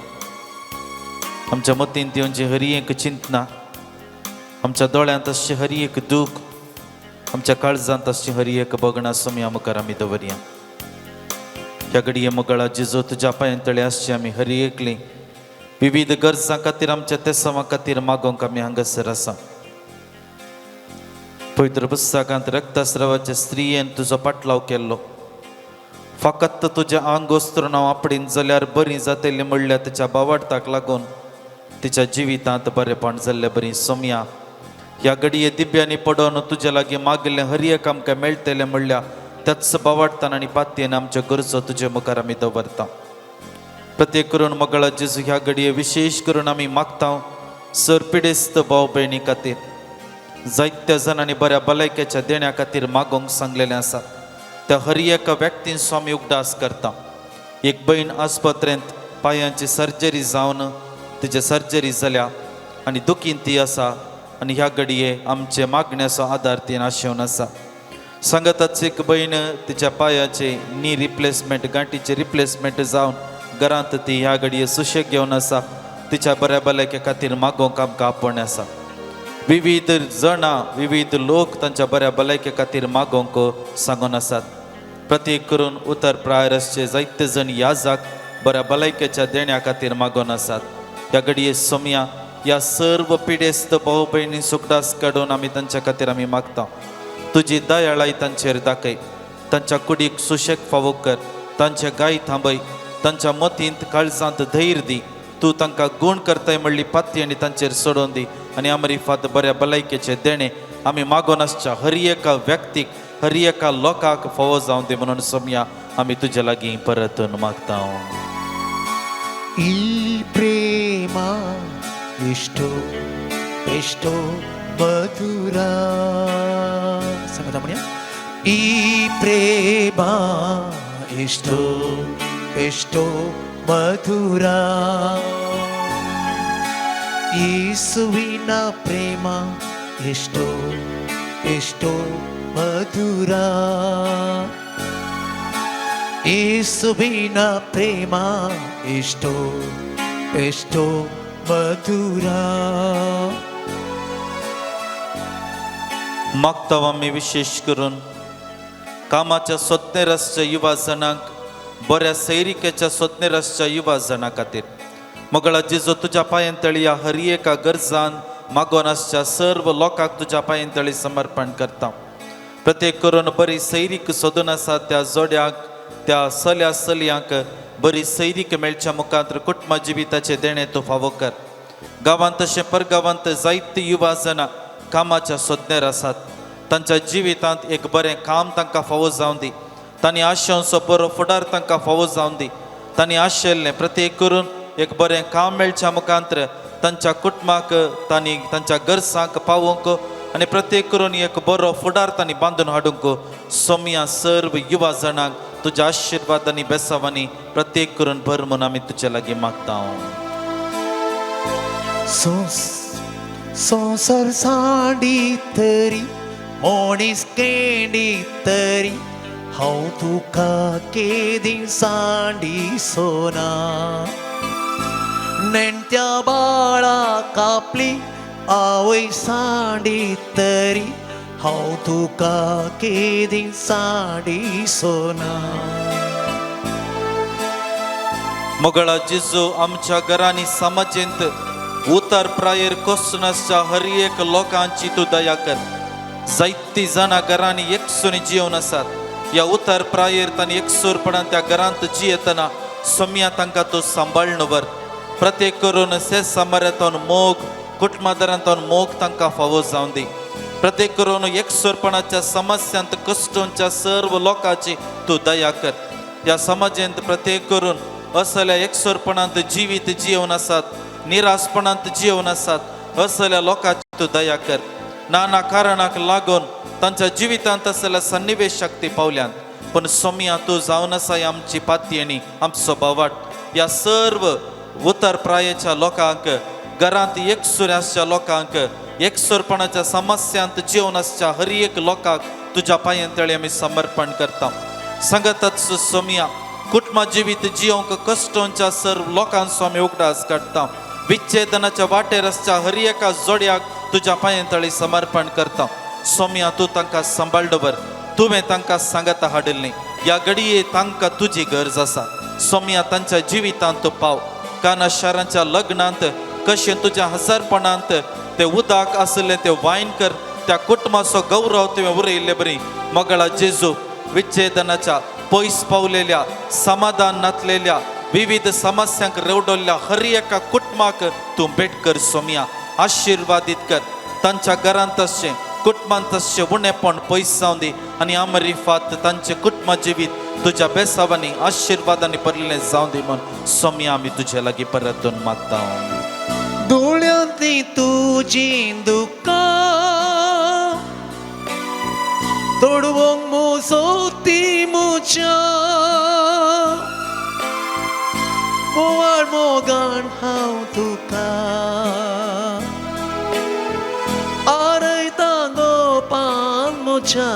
आमच्या मतींत येवचे हर एक चिंतना, आमच्या दोळ्यांत आसचें हर एक दूख, आमच्या काळजांत आसचें हर एक बगणां सोम्या मुखार आमी दवरया. ह्या घडये मोगळा जिजो तुज्या पांयां तळे आसची आमी हर एकली विविध गरजां खातीर आमच्या तेसांवा खातीर मागोवंक आमी हांगासर आसा. पवित्र पुस्तकांत रक्तस्रावाच्या स्त्रियेन तुजो पाटलाव केल्लो. फकत तुजें आंग वस्त्र हांव आपडीन जाल्यार बरी जातली म्हणल्यार तिच्या बावाडताक लागून तिच्या जिवितांत बरेपण जाल्ले बरी. सोमया, ह्या घडये दिब्यांनी पडोवन तुज्या लागीं मागिल्लें हर एक आमकां मेळटलें म्हणल्यार त्याच बावाडतान आनी पातयेन आमच्यो गरजो तुजे मुखार आमी दवरता. प्रत्येक करून मगळा जेजू, ह्या घडये विशेश करून आमी मागता सर पिडेस्त भाव भयणी खातीर. जायत्या जाणांनी बऱ्या भलायकेच्या देण्या खातीर मागोवंक सांगलेलें आसा. त्या हर एका व्यक्तींचो आमी उगडास करता. एक भयण आस्पत्रेंत पांयांची सर्जरी जावन तिची सर्जरी जाल्या आनी दुखीन ती आसा आनी ह्या घडये आमचे मागण्याचो आदार तिणें आशेवन आसा. सांगाताच एक भयण तिच्या पांयाचे नी रिप्लेसमेंट गांठीचे रिप्लेसमेंट जावन घरांत ती ह्या घडये सुशेग घेवन आसा. तिच्या बऱ्या भलायके खातीर मागोवंक आमकां आपोवणें आसा. विविध जाणां विविध लोक तांच्या बऱ्या भलायके खातीर मागोवंक सांगून आसात. प्रत्येक करून उतर प्रायरसचे जायते जण याजाक बऱ्या भलायकेच्या देण्या खातीर मागोवन आसात. ह्या घडये सोमया, ह्या सर्व पिडेस्त भाव भयणी सुखदास काडून आमी तांच्या खातीर आमी मागता. तुजी दयाळाय तांचेर दाखय, तांच्या कुडीक सुशेग फावो कर, तांचे गाय थांबय, तांच्या मतींत काळजांत धैर्य दी. तूं तांकां गूण करताय म्हणली पाती आनी तांचेर सोडोवन दी आनी अमरीफात बऱ्या भलायकेचें देणें आमी मागून आसच्या हर एका व्यक्तीक हर एका लोकांक फावो जावं दी म्हणून सोमया आमी तुजे लागीं परतून मागता. ಈ ಪ್ರೇಮ ಎಷ್ಟೋ ಎಷ್ಟೋ ಮಧುರ. ಸಂಗತ म्हणूया. ಈ ಪ್ರೇಮ ಎಷ್ಟೋ ಎಷ್ಟೋ ಮಧುರ, ಯೇಸುವಿನ ಪ್ರೇಮ ಎಷ್ಟೋ ಎಷ್ಟೋ ಮಧುರ, ಯೇಸುವಿನ ಪ್ರೇಮ ಎಷ್ಟೋ ಎಷ್ಟೋ ಮಧುರ. मागता आमी विशेश करून कामाच्या सोदनेर आसच्या युवा जणांक, बऱ्या सैरिकेच्या सोदनेर आसच्या युवा जणां खातीर मोगळा जेजो तुज्या पांयां तळी ह्या हर एका गरजान मागोन आसच्या सर्व लोकांक तुज्या पांयां तळी समर्पण करता. प्रत्येक करून बरी सैरीक सोदून आसा त्या जोड्यांक, त्या चल्या चलयांक बरी सैरीक मेळच्या मुखार कुटुंब जिविताचें देणें तूं फावो कर. गांवांत तशें परगांवांत जायते युवा जाणां कामाच्या सोदनेर आसात. तांच्या जिवितांत एक बरें काम तांकां फावो जावं दी. तांणी आशेवचो बरो फुडार तांकां फावो जावं दी. तांणी आशेल्लें प्रत्येक करून एक बरें काम मेळच्या मुखांतर तांच्या कुटुंबाक तांणी तांच्या गरजांक पावोवंक आनी प्रत्येक करून एक बरो फुडार तांणी बांदून हाडूंक सोमया सर्व युवा जाणांक तुज्या आशिर्वाद आनी बेसावांनी प्रत्येक करून भर म्हूण आमी तुजे लागीं मागता. संवसार सांडी तरी मनीस केंडी तरी हांव तुका केदी सांडी सोना. नेणत्या बाळा कापली आवय सांडी तरी हांव तुका केदी सांडी सोना. मोगळा जेजू आमच्या घरांनी समाजेंत उतर प्रायेर कोसून आसच्या हर एक लोकांची तूं दया कर. जायतीं जाणां घरांनी एकसुनी जियोवन आसात. ह्या उतर प्रायेर तांणी एकसूरपणान त्या घरांत जियेतना सोमया तांकां तूं सांबाळून व्हर. प्रत्येक करून से समारांतून मोग, कुटुंबादारांतून मोग तांकां फावो जावं दी. प्रत्येक करून एकसूरपणाच्या समस्यांत कश्टोंच्या सर्व लोकांची तूं दया कर. ह्या समाजेंत प्रत्येक करून असल्या एकसूरपणांत जिवीत जियोवन आसात, निराशपणांत जियोवन आसात, असल्या लोकांची तूं दया कर. नाना कारणाक लागून तांच्या जिवितांत असल्या सन्निवेश शक्ती पावल्यात, पूण सोमया तूं जावन आसा आमची पातयेणी आमचो बावाट. ह्या सर्व उतर प्रायेच्या लोकांक, घरांत एकसूर आसच्या लोकांक, एकसूरपणाच्या समस्यांत जिवन आसच्या हर एक लोकांक तुज्या पांयां तळी आमी समर्पण करता. सांगताच सोमया कुटुंबा जिवीत जियोंक कश्टोंच्या सर्व लोकांचो आमी उगडास काडटा. विच्छेदनाच्या वाटेर आसच्या हर एका जोडयाक तुज्या पांयां तळी समर्पण करता. सोमया तूं तांकां सांबाळ दवर. तुवें तांकां सांगाता हाडिल्ली ह्या घडये तांकां तुजी गरज आसा. सोमया तांच्या जिवितांत तूं पाव. काना शारांच्या लग्नांत कशें तुज्या हजारपणांत ते उदक आशिल्लें ते वायन कर. त्या कुटुंबाचो गौरव तुवें उरयल्ले बरी मोगळा जेजू विच्छेदनाच्या पयस पावलेल्या, समाधान नातलेल्या, विविध समस्यांक रेवडल्ल्या हर एका कुटुंबाक तूं भेट कर सोमया, आशिर्वादीत कर. तांच्या घरांत आसचें, कुटुंबांत आसचें उणेपण पयस जावं दी आनी अमरिफात तांचें कुटुंब जिवीत तुज्या बेसावांनी आशिर्वादांनी भरलें जावं दी म्हूण सोमया आमी तुजे लागीं परतून मागता. दोळ्यांतली तुजी दुकां तोडवंक मोजोती मुच्या मोवाळ मोगान हांव तुका आरयता गोपान मुच्या.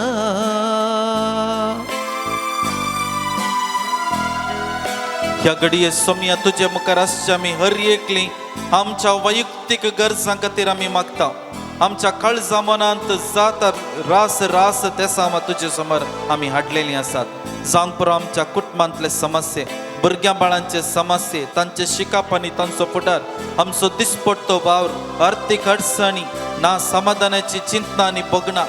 ह्या घडये सोमया तुजे मुखार आसचे आमी हर एकली आमच्या वैयक्तीक गरजां खातीर आमी मागता. आमच्या काळजा मनांत जाता रास रास तेसां तुजे समोर आमी हाडलेलीं आसात. जावंक पुरो आमच्या कुटुंबांतले समस्ये, भुरग्यां बाळांचे समस्ये, तांचे शिकप आनी तांचो फुडार, आमचो दिसपट्टो वावर, आर्थीक अडचणी ना समाधानाची चिंतना आनी भोगणां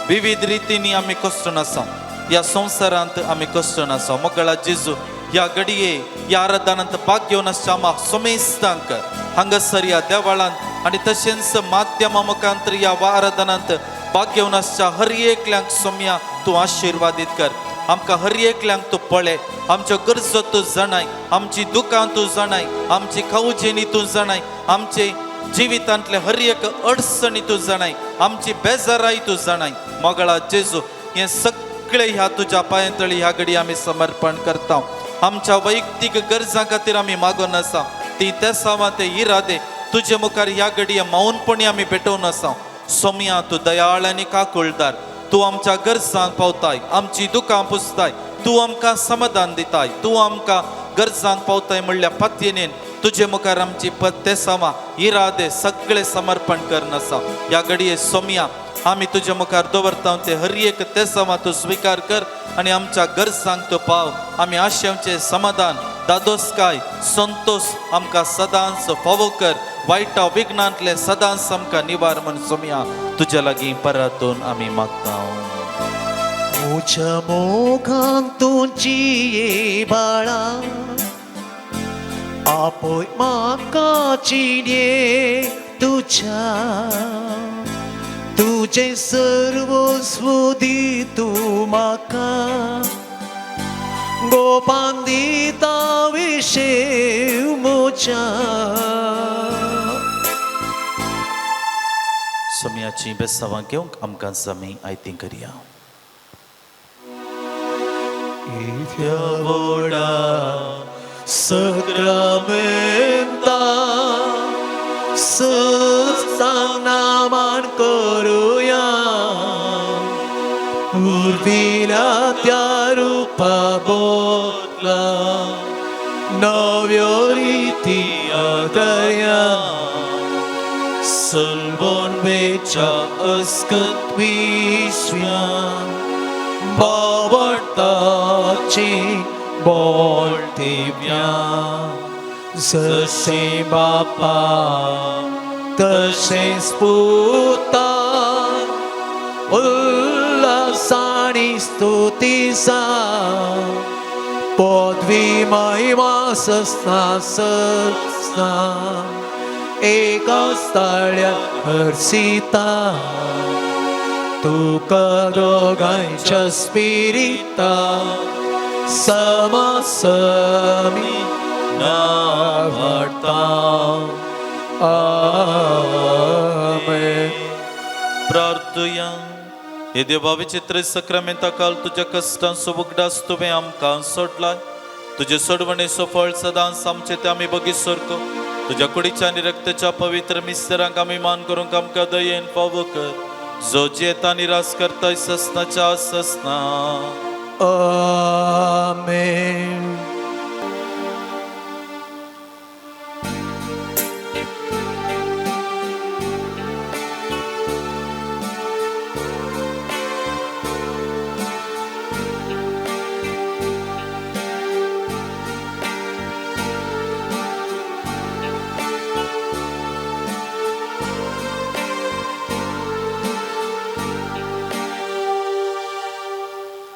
विविध रितींनी आमी कश्टून आसा. ह्या संवसारांत आमी कश्टून आसा. मोगळा जेजू ह्या घडये ह्या आराधनांत भाग घेवन आसच्या आमा समेस्तांक हांगासर ह्या देवळांत आनी तशेंच माध्यमा मुखांतर ह्या आराधनांत भाग घेवन आसच्या हर एकल्यांक सोम्या तूं आशिर्वादीत कर. आमकां हर एकल्यांक तूं पळय, आमच्यो गरजो तूं जाणाय, आमची दुकां तूं जाणाय, आमची खावजेनी तूं जाणाय, आमचे जिवितांतले हर एक अडचणी तूं जाणाय, आमची बेजाराय तूं जाणाय. मोगळा जेजू, हें सगळें ह्या तुज्या पांयांतळी ह्या घडी आमी समर्पण करता. आमच्या वैयक्तीक गरजां खातीर आमी मागून आसा ती तेसांवां ते इरादे तुजे मुखार ह्या घडये मौनपणी आमी भेटोवन आसा. सोमया तूं दयाळ आनी काकुळदार, तूं आमच्या गरजांक पावताय, आमची दुकां पुसताय, तूं आमकां समाधान दिताय, तूं आमकां गरजांक पावताय म्हणल्या पातयेन तुजे मुखार आमची तेसांवां इरादे सगळे समर्पण करून आसा. ह्या घडये सोमया आमी तुजे मुखार दवरता ते हर एक तेसांवां तूं स्विकार कर आनी आमच्या गरजांक तूं पाव. आमी आशेवचें समाधान, दादोसकाय, संतोश आमकां सदांच फावो कर. वायटा विघ्नांतले सदांच आमकां निवार म्हण सोमया तुज्या लागीं परतून आमी मागता. म्हज्या मोगान तुजी बाळा आपय म्हाका जिणे तुज्या तुजें सर्वस्व दी तूं म्हाका गोपान दिता विशेव म्हज्या. सोमयाची बेसांवां घेवंक आमकां जमी आयती करया. इत्या व्हडा सक्रामेंता सस्तांग नामान करुया उर्विल्या त्या रुपा बदला नव्यो रिती आदरया सलवोन वेच्या अस्कत विश्व्यान बावडताची बोलटिव्या जशें बापा तशेंच पुता उल्हासानी स्तुतीसा पदवी महिमा ससना ससना एका स्थाळ्या हर्षिता तुका दोगांयच्या स्पिरिता समासमी नावडता. आमेन. प्रार्थुया. हे देवा, विचित्र सक्रामेंता काल तुज्या कश्टांचो उगडास तुवें आमकां सोडलाय. तुजे सोडवणेचो फळ सदांच आमचे ते आमी बगीत सरको. तुज्या कुडीच्या आनी रक्ताच्या पवित्र मिस्तरांक आमी मान करूंक आमकां दयेन फावो कर, जो जियेता आनी रास करताय ससनाच्या ससना. आमेन.